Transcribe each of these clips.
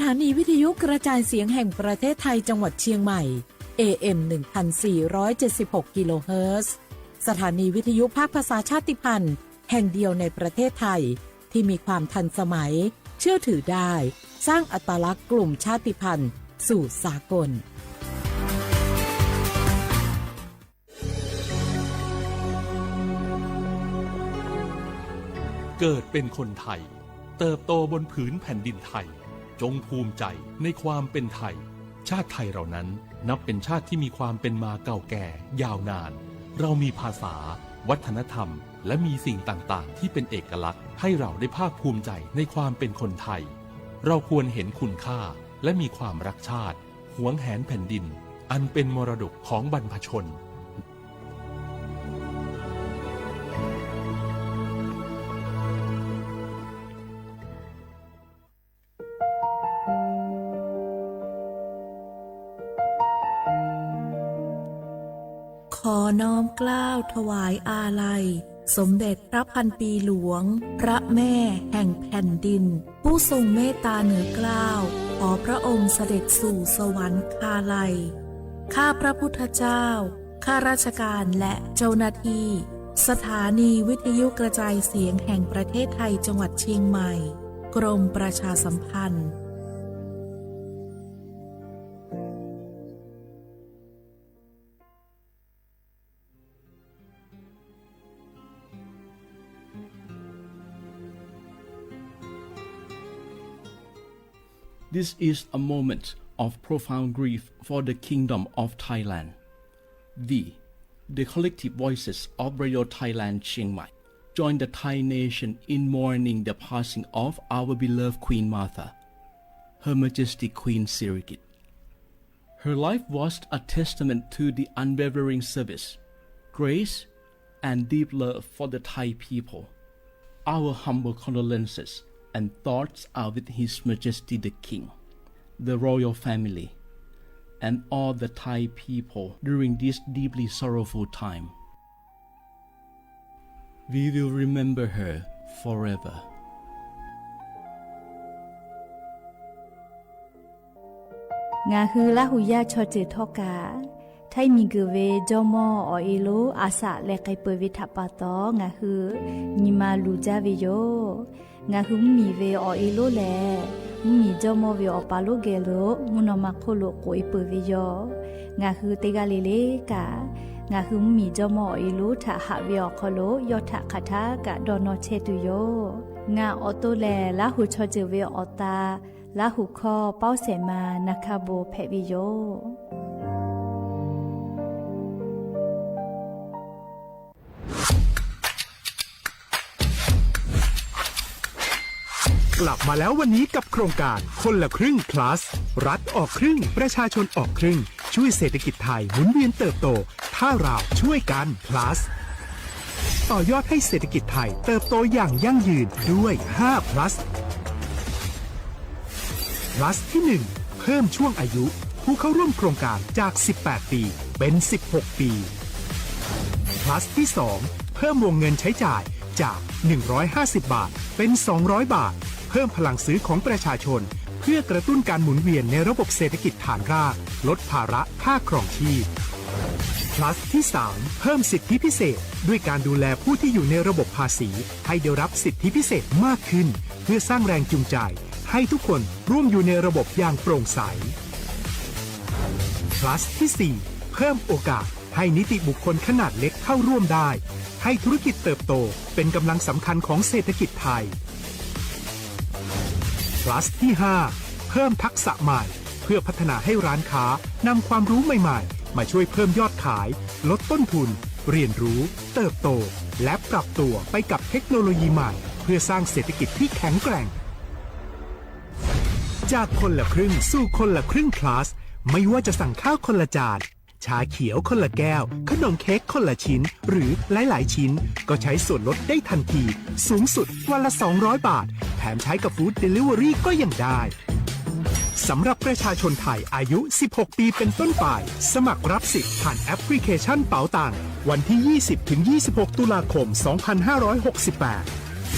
สถานีวิทยุกระจายเสียงแห่งประเทศไทยจังหวัดเชียงใหม่ เอ เอ็ม หนึ่งพันสี่ร้อยเจ็ดสิบหก กิโลเฮิรตซ์ สถานีวิทยุภาคภาษาชาติพันธุ์แห่งเดียวในประเทศไทย ที่มีความทันสมัย เชื่อถือได้ สร้างอัตลักษณ์กลุ่มชาติพันธุ์สู่สากล เกิดเป็นคนไทย เติบโตบนผืนแผ่นดินไทย จงภูมิใจในความเป็นไทย ชาติไทยเรานั้นนับเป็นชาติที่มีความเป็นมาเก่าแก่ยาวนาน เรามีภาษา วัฒนธรรม และมีสิ่งต่างๆ ที่เป็นเอกลักษณ์ ให้เราได้ภาคภูมิใจในความเป็นคนไทย เราควรเห็นคุณค่า และมีความรักชาติ หวงแหนแผ่นดิน อันเป็นมรดกของบรรพชน ขอน้อมเกล้าถวายอาลัย สมเด็จพระพันปีหลวง พระแม่แห่งแผ่นดิน ผู้ทรงเมตตาเหนือเกล้า ขอพระองค์เสด็จสู่สวรรคาลัย ข้าพระพุทธเจ้า ข้าราชการและเจ้าหน้าที่ สถานีวิทยุกระจายเสียงแห่งประเทศไทยจังหวัดเชียงใหม่ กรมประชาสัมพันธ์ This is a moment of profound grief for the Kingdom of Thailand. We, the collective voices of Radio Thailand Chiang Mai, join the Thai nation in mourning the passing of our beloved Queen Mother, Her Majesty Queen Sirikit. Her life was a testament to the unwavering service, grace, and deep love for the Thai people. Our humble condolences and thoughts are with His Majesty the King, the royal family, and all the Thai people during this deeply sorrowful time. We will remember her forever. Ngaˬ hui Laˇ huˍ yaˇ chaw ceuˬ htawˇ kaꞈ, htaiˇ miˬ guiˬ ve jawˇmawˇ awˬ e lonˉ a shaꞈ leh k'ai peuˬ ve htaꞈ pa taw, ngaˬ hui nyi ma luˬ jaˇ ve yoˬ. Ngaˬ hui mvuhˇmiˬ ve awˬ e lonˉ lehˬ, mvuhˇmiˬ jawˇmawˇ ve awˬ pa lonˉ geh lo mvuhˇ naw ma hk'oˆ lo k'oꞈ e peuˬ ve yoˬ. Ngaˬ hui teˇ g'aˇ le le kaꞈ, ngaˬ hui mvuhˇmiˬ jawˇmawˇ awˬ e lonˉ htaꞈ haꞈ ve awˬ hk'aw lo yawˇ htaꞈ hk'aˬ htaˇ kaꞈ dawˇ nawˇ chehˇ tuˬ yoˬ. Ngaˬ awˬ to lehˬ, Laˇ huˍ chaw ceuˬ ve awˬ ta Laˇ huˍ hkawˇ Pawˇ Sehˍ ma na hkaˇ bon hpehꞈ ve yoˬ. กลับมาแล้ววันนี้กับโครงการคนละครึ่ง plus รัฐออกครึ่ง ประชาชนออกครึ่ง ช่วยเศรษฐกิจไทยหมุนเวียนเติบโต ถ้าเราช่วยกัน plus ต่อยอดให้เศรษฐกิจไทยเติบโตอย่างยั่งยืนด้วย ห้า plus plus ที่ หนึ่ง เพิ่มช่วงอายุผู้เข้าร่วมโครงการจาก สิบแปด ปี เป็น สิบหก ปี plus ที่ สอง เพิ่มวงเงินใช้จ่ายจาก หนึ่งร้อยห้าสิบ บาท เป็น สองร้อย บาท เพิ่มพลังซื้อของประชาชน เพื่อกระตุ้นการหมุนเวียนในระบบเศรษฐกิจฐานราก ลดภาระค่าครองชีพ plus ที่ สาม เพิ่มสิทธิพิเศษ ด้วยการดูแลผู้ที่อยู่ในระบบภาษี ให้ได้รับสิทธิพิเศษมากขึ้น เพื่อสร้างแรงจูงใจ ให้ทุกคนร่วมอยู่ในระบบอย่างโปร่งใส plus ที่ สี่ เพิ่มโอกาสให้นิติบุคคลขนาดเล็กเข้าร่วมได้ ให้ธุรกิจเติบโตเป็นกำลังสำคัญของเศรษฐกิจไทย plus ที่ ห้า เพิ่มทักษะใหม่ เพื่อพัฒนาให้ร้านค้านำความรู้ใหม่ๆ มาช่วยเพิ่มยอดขาย ลดต้นทุน เรียนรู้ เติบโต และปรับตัวไปกับเทคโนโลยีใหม่ เพื่อสร้างเศรษฐกิจที่แข็งแกร่ง จากคนละครึ่งสู่คนละครึ่ง plus ไม่ว่าจะสั่งข้าวคนละจาน ชาเขียวคนละแก้ว ขนมเค้กคนละชิ้น หรือหลายๆ ชิ้น ก็ใช้ส่วนลดได้ทันที สูงสุดวันละ สองร้อย บาท แถมใช้กับ Food Delivery ก็ยังได้ สำหรับประชาชนไทยอายุ สิบหก ปีเป็นต้นไป สมัครรับสิทธิ์ผ่านแอปพลิเคชันเป๋าตัง วันที่ ยี่สิบ ถึง ยี่สิบหก ตุลาคม สองพันห้าร้อยหกสิบแปด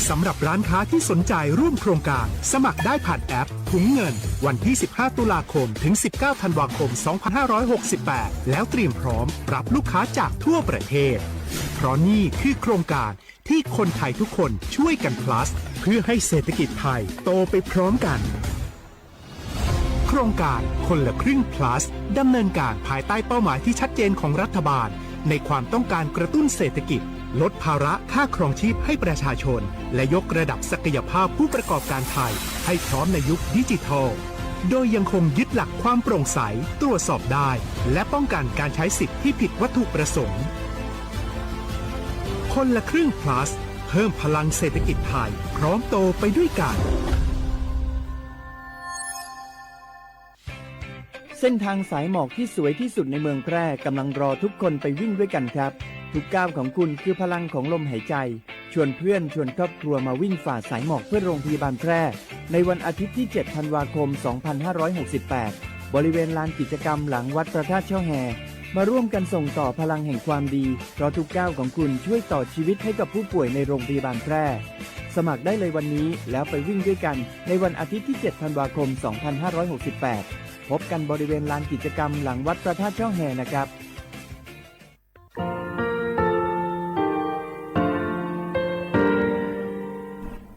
สำหรับร้านค้าที่สนใจร่วมโครงการ สมัครได้ผ่านแอปถุงเงิน วันที่ สิบห้า ตุลาคม ถึง สิบเก้า ธันวาคม สองพันห้าร้อยหกสิบแปด แล้วเตรียมพร้อมรับลูกค้าจากทั่วประเทศ เพราะนี่คือโครงการที่คนไทยทุกคนช่วยกัน plus เพื่อให้เศรษฐกิจไทยโตไปพร้อมกัน โครงการคนละครึ่ง plus ดำเนินการภายใต้เป้าหมายที่ชัดเจนของรัฐบาล ในความต้องการกระตุ้นเศรษฐกิจ ลดภาระค่าครองชีพให้ประชาชน และยกระดับศักยภาพผู้ประกอบการไทย ให้พร้อมในยุคดิจิทัล โดยยังคงยึดหลักความโปร่งใส ตรวจสอบได้ และป้องกันการใช้สิทธิ์ที่ผิดวัตถุประสงค์ คนละครึ่ง plus เพิ่มพลังเศรษฐกิจไทย พร้อมโตไปด้วยกัน เส้นทางสายหมอกที่สวยที่สุดในเมืองแพร่กำลังรอทุกคนไปวิ่งด้วยกันครับ ทุกก้าวของคุณคือพลังของลมหายใจ ชวนเพื่อนชวนครอบครัวมาวิ่งฝ่าสายหมอกเพื่อโรงพยาบาลแพร่ ในวันอาทิตย์ที่ เจ็ด ธันวาคม สองพันห้าร้อยหกสิบแปด บริเวณลานกิจกรรมหลังวัดพระธาตุช่อแฮ มาร่วมกันส่งต่อพลังแห่งความดี เพราะทุกก้าวของคุณช่วยต่อชีวิตให้กับผู้ป่วยในโรงพยาบาลแพร่ สมัครได้เลยวันนี้ แล้วไปวิ่งด้วยกันในวันอาทิตย์ที่ เจ็ด ธันวาคม สองพันห้าร้อยหกสิบแปด พบกันบริเวณลานกิจกรรมหลังวัดพระธาตุช่อแฮนะครับ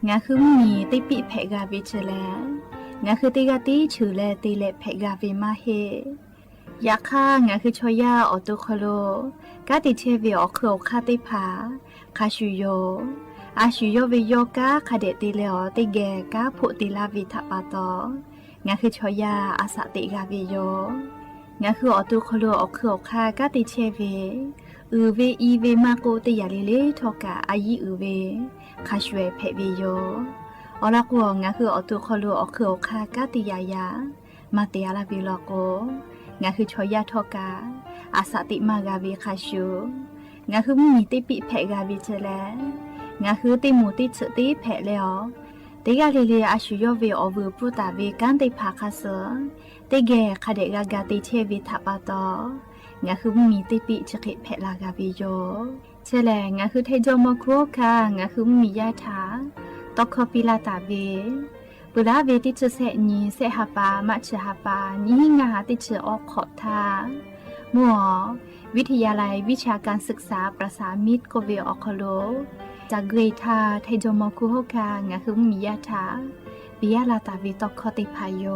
Ngaˬ hui mvuhˇmiˬ teˇ piˆ hpehꞈ g'a ve chi lehˬ, ngaˬ hui teˇ g'aˇ tiˉ cheuˬ leh te leh hpehꞈ g'a ve maˇ heˆ. Yaꞈ hk'aˇ, ngaˬ hui chaw yaˇ awˬ to hk'aw lo kanˉ te chehˇ ve awˬ hk'eun awˬ hk'aˇ teˇ hpaˍ hk'a shuˍ yoˬ. A shuˍ yawˇ ve yawˇ kanˉ hk'a dehꞈ te leh awˬ teˇ geh kanˉ hpoˆ te laˇ ve htaꞈ pa taw, ngaˬ hui chaw yaˇ a shaꞈ teꞈ g'a ve yoˬ. Ngaˬ hui awˬ to hk'aw lo awˬ hk'eun awˬ hk'aˇ kanˉ te chehˇ ve, uiˍ ve i ve maˇ k'oˆ, teˇ yanˇ le le htawˇ kaꞈ a yiˉ uiˍ ve hk'a shuˍ ehˍ hpehꞈ ve yoˬ. Awˬ lawn k'o, ngaˬ hui awˬ to hk'aw lo awˬ hk'eun awˬ hk'aˇ kanˉ te yaꞈ yaꞈ maˇ te a laˇ ve law k'o, ngaˬ hui chaw yaˇ htawˇ kaꞈ a shaꞈ teꞈ maˇ g'a ve hk'a shuˍ, ngaˬ hui mvuhˇmiˬ teˇ piˆ hpehꞈ g'a ve chi lehˬ, ngaˬ hui teˇ moˍ teˇ tsuhꞈ teˇ hpehꞈ leh awˬ, teˇ g'aˇ le le a shuˍ yawˇ ve awˬ vuiˬ pfuhˇ taˍ ve kanˉ teˇ hpaˍ hk'a suh teˇ geh hk'a dehꞈ g'a ga te chehˇ ve htaꞈ pa taw, ngaˬ hui mvuhˇmiˬ teˇ piˆ chi hk'e hpehꞈ la g'a ve yoˬ. Chi lehˬ, ngaˬ hui Htaiˇ jawˇmawˇ hkuˇ hawˉ hkanˇ ngaˬ hui mvuhˇmiˬ yaˇ htaꞈ tawˇ hkawˇ piˇ laˇ taˍ ve, peuˬ laˇ ve teˇ chi sehˆ nyi, sehˆ ha pa, March ha pa, nyiˇ hinˉ ngaˇ ha teˇ chi awˉ hk'awꞈ htaˇ, mvuhˇ awˬ วิทยาลัยวิชาการศึกษาประสานมิตร k'oˆ ve awˬ hk'aw lo ca gui htaˇ, Htaiˇ jawˇmawˇ hkuˇ hawˉ hkanˇ ngaˬ hui mvuhˇmiˬ yaˇ htaꞈ piˇ laˇ taˍ ve tawˇ hkawˇ teˇ hpaˍ yoˬ.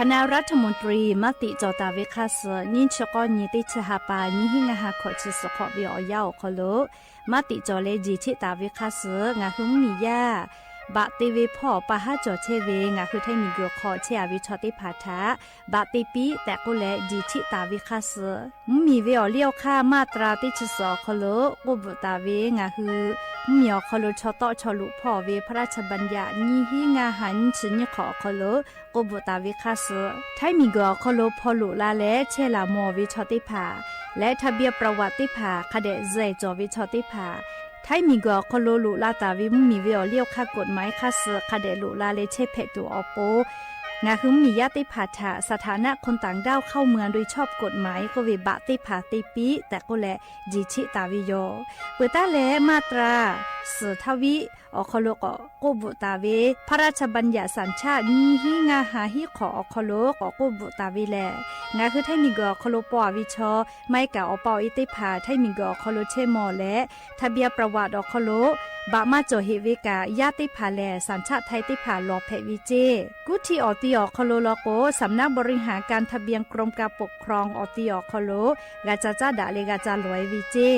คณะรัฐมนตรี maˇ tiꞈ cawˬ taˍ ve hk'a suh, nyiˇ chi k'awˇ nyi teˇ chi ha pa nyiˇ hinˉ ngaˇ ha hkawꞈ chi suhˍ hk'awꞈ ve awˬ yanˇ awˬ hk'aw lo maˇ tiꞈ cawˬ leh jeˬ cheˆ taˍ ve hk'a suh, ngaˬ hui mvuhˇmiˬ yaˇ baꞈ te ve hpawˇ pa haˉ cawˬ chehˇ ve ngaˬ hui Htaiˇ miˬguiˬ hk'aw chehˇ a ve chaw teˇ hpaˍ htaꞈ baꞈ te piˇ tehꞈ k'oˆ leh jeˬ cheˆ taˍ ve hk'a suh, mvuhˇmiˬ ve awˬ liˇ awˬ hk'aˇ มาตรา teˇ chi suhˍ awˬ hk'aw lo k'oˆ bvuhꞈ taˍ ve ngaˬ hui mvuhˇmiˬ awˬ hk'aw lo chaw tawˆ chaw luꞈ hpawˇ ve พระราชบัญญัติ nyiˇ hinˉ ngaˇ ha nyiˇ chi nyiˇ hk'awꞈ awˬ hk'aw lo k'oˆ bvuhꞈ taˍ ve hk'a suh, Htaiˇ miˬguiˬ awˬ hk'aw lo hpaw loꞈ la leh chehˇ laˬ mawˬ ve chaw teˇ hpaˍ leh ทะเบียนประวัติ teˇ hpaˍ hk'a dehꞈ zuhˬ cawˬ ve chaw teˇ hpaˍ, Htaiˇ miˬguiˬ awˬ hk'aw lo loꞈ la taˍ ve mvuhˇmiˬ ve awˬ liˇ awˬ hk'aˇ กฎหมาย hk'a suh hk'a dehꞈ loꞈ la leh chehˇ hpehꞈ tuˬ awˬ pon, ngaˬ hui mvuhˇmiˬ yaˇ teˇ hpaˍ htaꞈ สถานะคนต่างด้าวเข้าเมืองโดยชอบ กฎหมาย k'oˆ ve baꞈ teˇ hpaˍ te piˇ tehꞈ k'oˆ leh jeˬ cheˆ taˍ ve yoˬ. Peuˬ taˉ leh มาตรา suhˍ htaˇ viˆ awˬ hk'aw lo k'awꞈ k'oˆ bvuhꞈ taˍ ve พระราชบัญญัติสัญชาติ nyiˇ hinˉ ngaˇ ha hiˉ hk'awꞈ awˬ hk'aw lo k'awꞈ k'oˆ bvuhꞈ taˍ ve lehˬ, ngaˬ hui Htaiˇ miˬguiˬ awˬ hk'aw lo paw a ve chaw, maˇ heˆ kaꞈ awˬ pa awˬ e teˇ hpaˍ Htaiˇ miˬguiˬ awˬ hk'aw lo chehˇ mawˬ leh ทะเบียนประวัติ awˬ hk'aw lo baꞈ maˇ cawˬ heꞈ ve kaꞈ, yaˇ teˇ hpaˍ lehˬ สัญชาติไทย teˇ hpaˍ lawˬ hpehꞈ ve ceˇ. Kuˇ htiˇ awˬ ti awˬ hk'aw lo law k'o, สำนักบริหารการทะเบียน กรมการปกครอง awˬ ti awˬ hk'aw lo g'a ca caˇ daꞈ leh g'a ca lawˬ e ve ceˇ.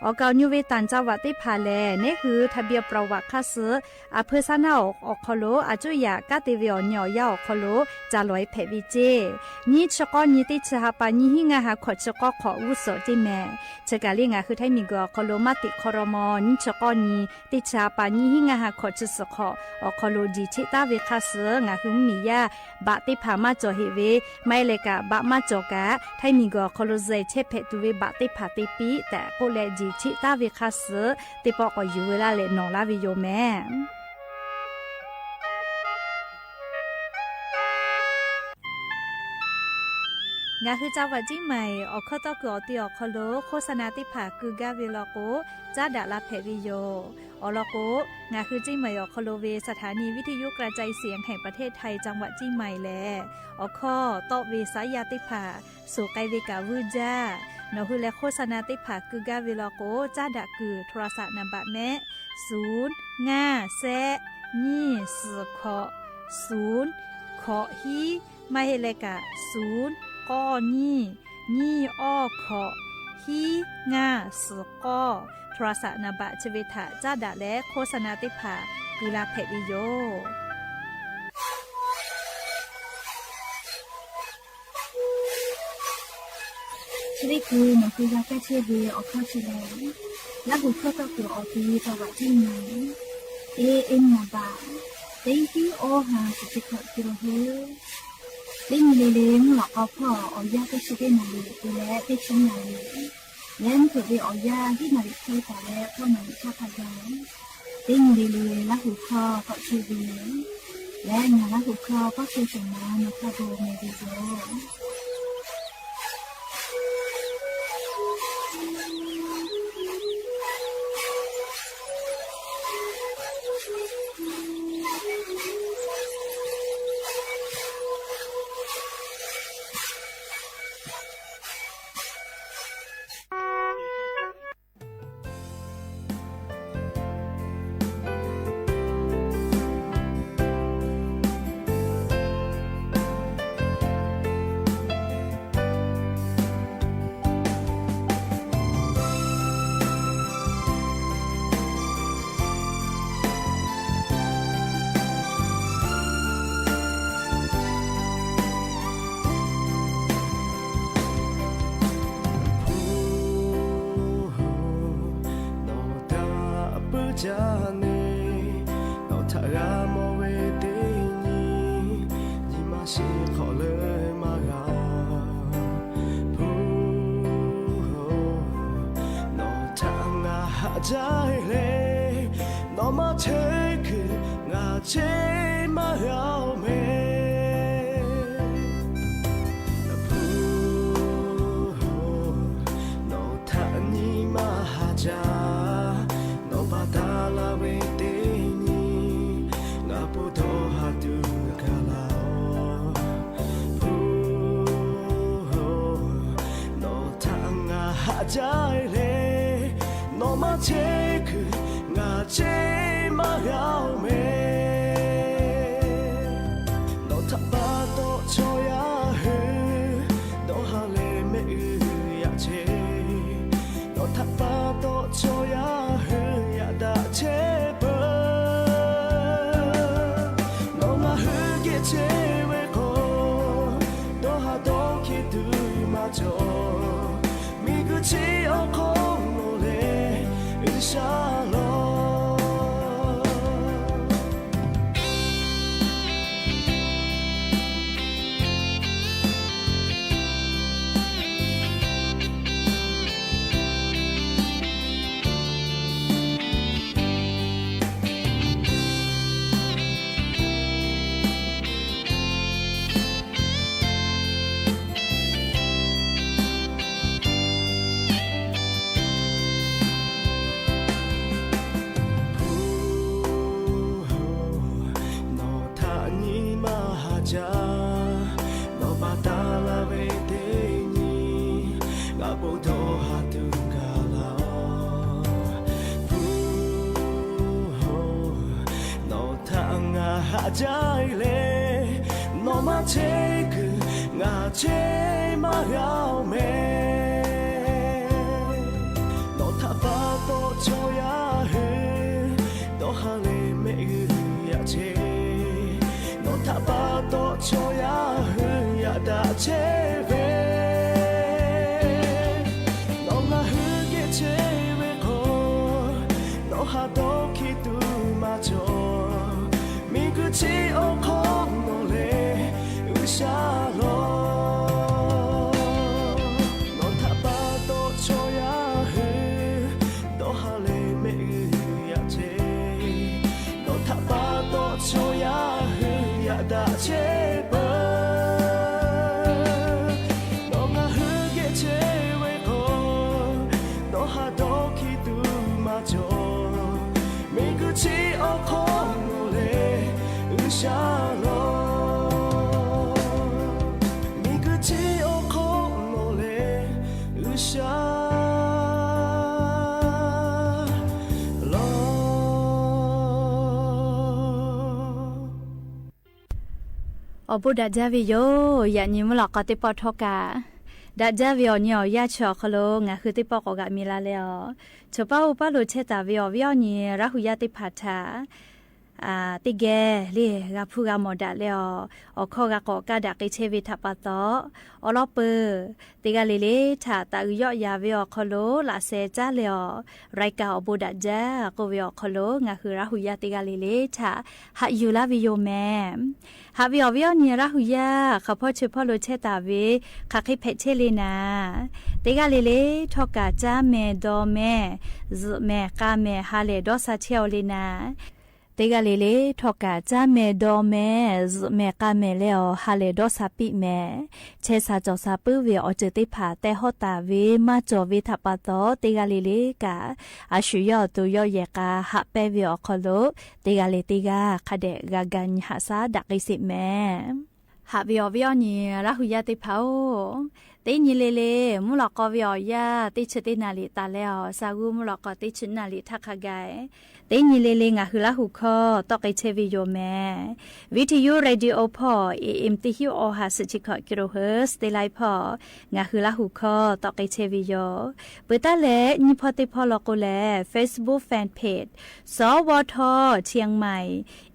Awˬ kaˍ awˬ nyu ve ต่างจังหวัด teˇ hpaˍ lehˬ, neˉ hui ทะเบียนประวัติ hk'a suh a hpeu saˉ naˉ awˬ hk'aw lo a cuˇ yaꞈ kanˉ te ve awˬ nyi awˬ yanˇ awˬ hk'aw lo ca lawˬ e hpehꞈ ve ceˇ. Nyiˇ chi k'awˇ nyi teˇ chi ha pa nyiˇ hinˉ ngaˇ ha hkawꞈ chi k'awˇ hk'awꞈ g'uˇ suhˍ ceˇ mehˍ. Chi kaˬ le ngaˬ hui Htaiˇ miˬguiˬ awˬ hk'aw lo maˇ tiꞈ hk'aw raw maw, nyiˇ chi k'awˇ nyi teˇ chi ha pa nyiˇ hinˉ ngaˇ ha hkawꞈ chi suhˍ hk'awꞈ awˬ hk'aw lo jeˬ cheˆ taˉ ve hk'a suh ngaˬ hui mvuhˇmiˬ yaˇ baꞈ teˇ hpaˍ maˇ cawˬ heꞈ ve, maˇ heˆ leh kaꞈ baꞈ maˇ cawˬ kaꞈ, Htaiˇ miˬguiˬ awˬ hk'aw lo zuhˬ chehˇ hpehꞈ tuˬ ve baꞈ teˇ hpaˍ te piˇ tehꞈ k'oˆ leh jeˬ cheˆ taˉ ve hk'a suh teˇ pawˆ k'awꞈ yuˬ veu laˇ leh nawˬ laˇ ve yoˬ mehˍ. Ngaˬ hui จังหวัดเชียงใหม่ awˬ hkawˇ tawˇ kuiˬ awˬ ti awˬ hk'aw lo โฆษณา teˇ hpaˍ keu gaˇ ve law k'o, caˉ daꞈ la hpehꞈ ve yoˬ. Awˬ lawn k'o, ngaˬ hui เชียงใหม่ awˬ hk'aw lo ve สถานีวิทยุกระจายเสียงแห่งประเทศไทย จังหวัดเชียงใหม่ lehˬ, awˬ hkawˇ tawˆ ve saˉ yaˇ teˇ hpaˍ suhˍ k'ai ve kaꞈ vuiˇ jaˇ. Nawˬ hui leh โฆษณา teˇ hpaˍ keu gaˇ ve law k'o, caˉ daꞈ kuiˬ โทรศัพท์ naˍ baꞈ mehˆ, suˍ ngaˇ shehˆ nyiˇ suhˍ hkawꞈ suˍ hkawꞈ hiˉ, maˇ heˆ leh kaꞈ suˍ k'awˇ nyiˇ nyiˇ awˇ hkawꞈ hiˉ ngaˇ suhˍ k'awˇ, โทรศัพท์ naˍ baꞈ chi ve htaꞈ caˉ daꞈ leh โฆษณา teˇ hpaˍ keu la hpehꞈ ve yoˬ. Chi teˇ hkui nawˬ hui g'a kaˇ chehˇ ve awˬ hkawˇ chi lehˬ, Laˇ huˍ hkawˇ tawˇ kuiˬ awˬ ti จังหวัดเชียงใหม่ A M naˍ baꞈ teˇ hiˉ awˇ ha shiˍ chi hkawꞈ keu la heuˆ. Teˇ nyi le le mvuhˇ lawꞈ k'aw hpawˇ awˬ yanˇ teˇ chi teˇ naˍ riˍ te leh teˇ chi naˍ riˍ, leh mvuhˇ hpeuꞈ ve awˬ yanˇ hiˉ naˍ riˍ hk'e taˍ leh hpawˇ naˍ riˍ htaˇ hk'a gaˬ, teˇ nyi le le Laˇ huˍ hkawˇ tawˆ chehˇ ve lehˬ, ngaˬ Laˇ huˍ hkawˇ pawˆ chehˇ shawˍ ma nawˬ hk'a gaˬ meh ve yoˬ. Nawˬ htaꞈ puiˉ jaˇ neˇ, nawˬ htaꞈ g'a mawˬ ve teˇ nyi, nyi ma shiˍ hk'awꞈ leuˉ maˇ g'a. Hpu-oˬ, nawˬ htaꞈ ngaˬ haꞈ jaˇ leh, nawˬ maˇ chehˇ kuiˬ ngaˬ cheˇ maˇ g'a-oˬ meh. Hpu-oˬ, nawˬ htaꞈ nyi ma haꞈ jaˇ, nawˬ pa taw la ve teˇ nyi, ngaˬ po dawˇ ha tuˬ gaˬ la-oˬ. Hpu-oˬ, nawˬ htaꞈ ngaˬ haꞈ jaˇ leh, nawˬ maˇ chehˇ kuiˬ ngaˬ cheˇ maˇ g'a-oˬ meh. Nawˬ htaꞈ pa taw chaw yaˇ hui dawˇ ha leh mehˆ g'uiˬ yaꞈ chehˇ. Nawˬ htaꞈ pa taw chaw yaˇ hui yaꞈ daꞈ chehˇ peuˬ. Nawˬ ngaˬ hui geh chehˇ ve k'o, dawˇ ha dawˇ hkiˇ tuˬ maˇ cawˬ. Miˬguiˬ chi awˬ hk'aw lo lehˬ G'uiˬsha lawˬ. Hpu-oˬ, nawˬ htaꞈ nyi ma haꞈ jaˇ, nawˬ pa taw la ve teˇ nyi, ngaˬ po dawˇ ha tuˬ gaˬ la-oˬ. Hpu-oˬ, nawˬ htaꞈ ngaˬ haꞈ jaˇ leh, nawˬ maˇ chehˇ kuiˬ ngaˬ cheˇ maˇ g'a-oˬ meh. Nawˬ htaꞈ pa taw chaw yaˇ hui dawˇ ha leh mehˆ g'uiˬ yaꞈ chehˇ. Nawˬ htaꞈ pa taw chaw yaˇ hui yaꞈ daꞈ chehˇ ve. Nawˬ ngaˬ hui geh chehˇ ve k'o, dawˇ ha dawˇ hkiˇ tuˬ maˇ cawˬ. Miˬguiˬ chi awˬ hk'aw lo lehˬ G'uiˬsha lawˬ. Nawˬ htaꞈ pa taw chaw yaˇ hui dawˇ ha leh mehˆ g'uiˬ yaꞈ chehˇ. Nawˬ htaꞈ pa taw chaw yaˇ hui yaꞈ daꞈ chehˇ peuˬ. sha la, miˬguiˬ chi awˬ hk'aw lo leh G'uiˬsha la. Awˬ bon daꞈ jaˇ ve yoˬ. Yaꞈ nyi mvuhˇ lawꞈ k'aw teˇ pawˆ htawˇ kaꞈ, daꞈ jaˇ ve awˬ nyi awˬ yanˇ chi awˬ hk'aw lo ngaˬ hui teˇ pawˆ k'awꞈ g'aꞈ mi la leh awˬ, chaw paˇ oˇ paˇ lo chehˇ taˍ ve awˬ viˉ awˬ nyi Laˇ hu yaˇ teˇ hpaˍ htaꞈ teˇ geh le g'a hpuˇ g'a mawˬ daꞈ leh awˬ, awˬ hkawˇ g'a k'awꞈ kaˇ daꞈ k'ai chehˇ ve htaꞈ pa taw, awˬ lawn peuˬ teˇ g'aˇ le le htaꞈ taꞈ uiˍ yawˆ yan ve awˬ hk'aw lo laꞈ sheh caˉ leh awˬ, รายการ awˬ bon daꞈ jaˇ k'oˆ ve awˬ hk'aw lo ngaˬ hui Laˇ hu yaˇ teˇ g'aˇ le le htaꞈ haꞈ yuˬ laˇ ve yoˬ mehˍ. Haꞈ ve awˬ viˉ awˬ nyi Laˇ hu yaˇ hk'aˬ hpawˇ chi hpawˇ lo chehˇ taˍ ve, hk'aˬ hk'e hpehꞈ chehˇ le naˍ, teˇ g'aˇ le le htawˇ kaꞈ caˇ mehˍ dawˬ mehˍ, zuhꞈ mehˍ k'a mehˍ ha lehˬ dawˇ sha chehˇ aw le naˍ, teˇ g'aˇ le le htawˇ kaꞈ caˇ mehˍ dawˬ mehˍ, zuhꞈ mehˍ k'a mehˍ leh awˬ ha lehˬ dawˇ sha piˇ mehˍ. Chehˇ sha cawˬ sha puiˉ ve awˬ ceuˬ teˇ hpaˍ tehꞈ hawˉ taˍ ve maˇ cawˬ ve htaꞈ pa taw, teˇ g'aˇ le le kaꞈ a shu yawˇ awˬ to yawˇ yehˬ k'a haꞈ pehnˇ ve awˬ hk'aw lo, teˇ g'aˇ le teˇ g'aˇ hk'a dehꞈ g'a ga nyi haꞈ shaˉ daꞈ k'ai sheˍ mehˍ. Haꞈ ve awˬ viˉ awˬ nyi Laˇ hu yaˇ teˇ hpaˍ-oˬ, teˇ nyi le le mvuhˇ lawꞈ k'aw ve awˬ yanˇ teˇ chi teˇ naˍ riˍ taˍ leh awˬ, sha g'uˇ mvuhˇ lawꞈ k'aw teˇ chi naˍ riˍ htaˇ hk'a gaˬ, teˇ nyi le le ngaˬ hui Laˇ hu hkawˇ tawˆ k'ai chehˇ ve yoˬ mehˍ. Viˇ hti yuˇ radio hpawˇ A M teˇ hinˉ awˬ ha suhˍ chi hkawꞈ kilohertz teˇ laiˉ hpawˇ ngaˬ hui Laˇ hu hkawˇ tawˆ k'ai chehˇ ve yoˬ. Peuˬ taˉ leh nyiˇ hpawˇ teˇ hpawˇ law k'o lehˬ Facebook fan page สวท เชียงใหม่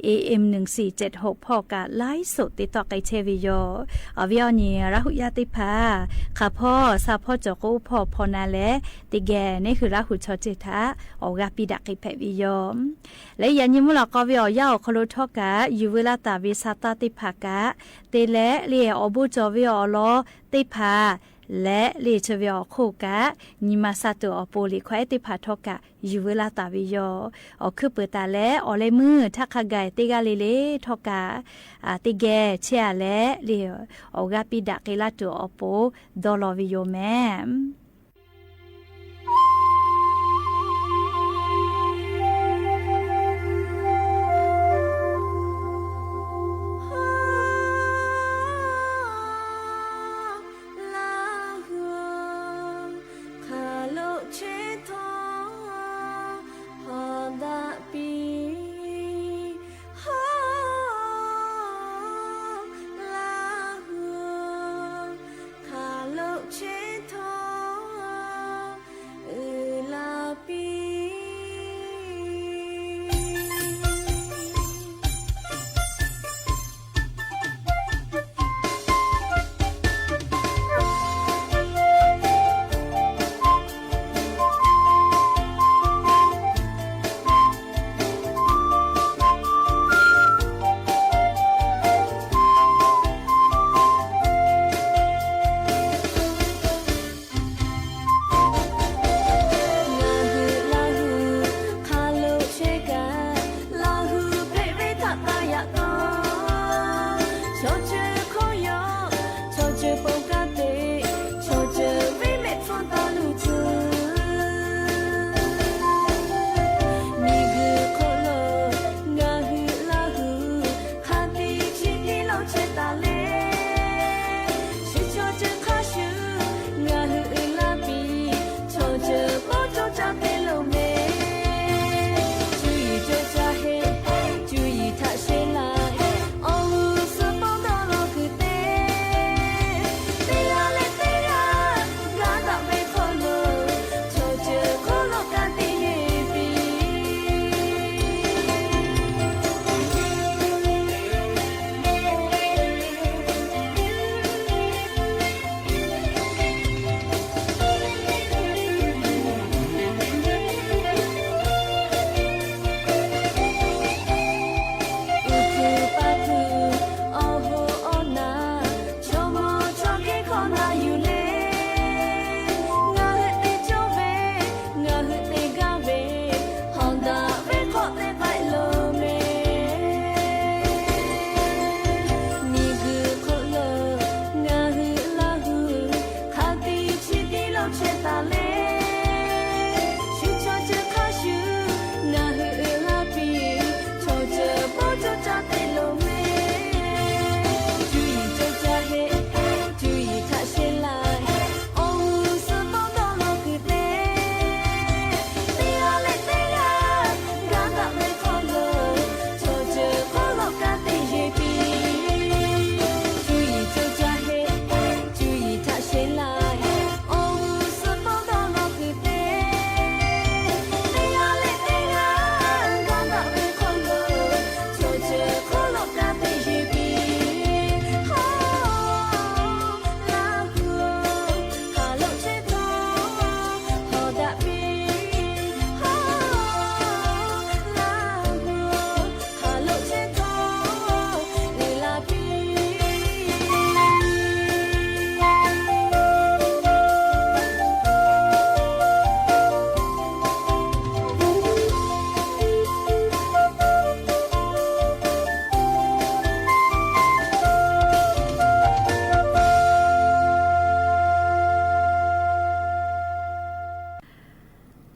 A M หนึ่งสี่เจ็ดหก hpawˇ kaꞈ ไลฟ์สด te tawˆ k'ai chehˇ ve yoˬ. Awˬ viˉ awˬ nyi Laˇ hu yaˇ teˇ hpaˍ, hk'aˬ hpawˇ sha hpawˇ cawˬ k'o oˇ hpawˇ hpaw na leh, teˇ geh neˇ hui Laˇ hu chaw ceuˬ htaꞈ awˬ g'aˇ piˇ daꞈ k'ai hpehꞈ ve yoˬ. Leh yaꞈ nyi mvuhˇ lawꞈ k'aw ve awˬ yanˇ awˬ hk'aw lo htawˇ kaꞈ yuˬ veu laˇ taˍ ve sha taˇ teˇ hpaˍ kaꞈ te leh, le awˬ bon cawˬ ve awˬ lawn teˇ hpaˍ leh le chi ve awˬ hk'oˆ kaꞈ nyi ma sha tuˬ awˬ pon liꞈ hkawˇ ehˉ teˇ hpaˍ htawˇ kaꞈ yuˬ veu laˇ taˍ ve yoˬ. Awˬ hkuiˉ peuˬ taˍ leh awˬ leh meuˇ htaˇ hk'a gaˬ teˇ g'aˇ le le htawˇ kaꞈ teˇ geh chehˇ a leh le awˬ g'aˇ piˇ daꞈ k'ai laˇ tuˬ awˬ pon dawˇ law ve yoˬ mehˍ.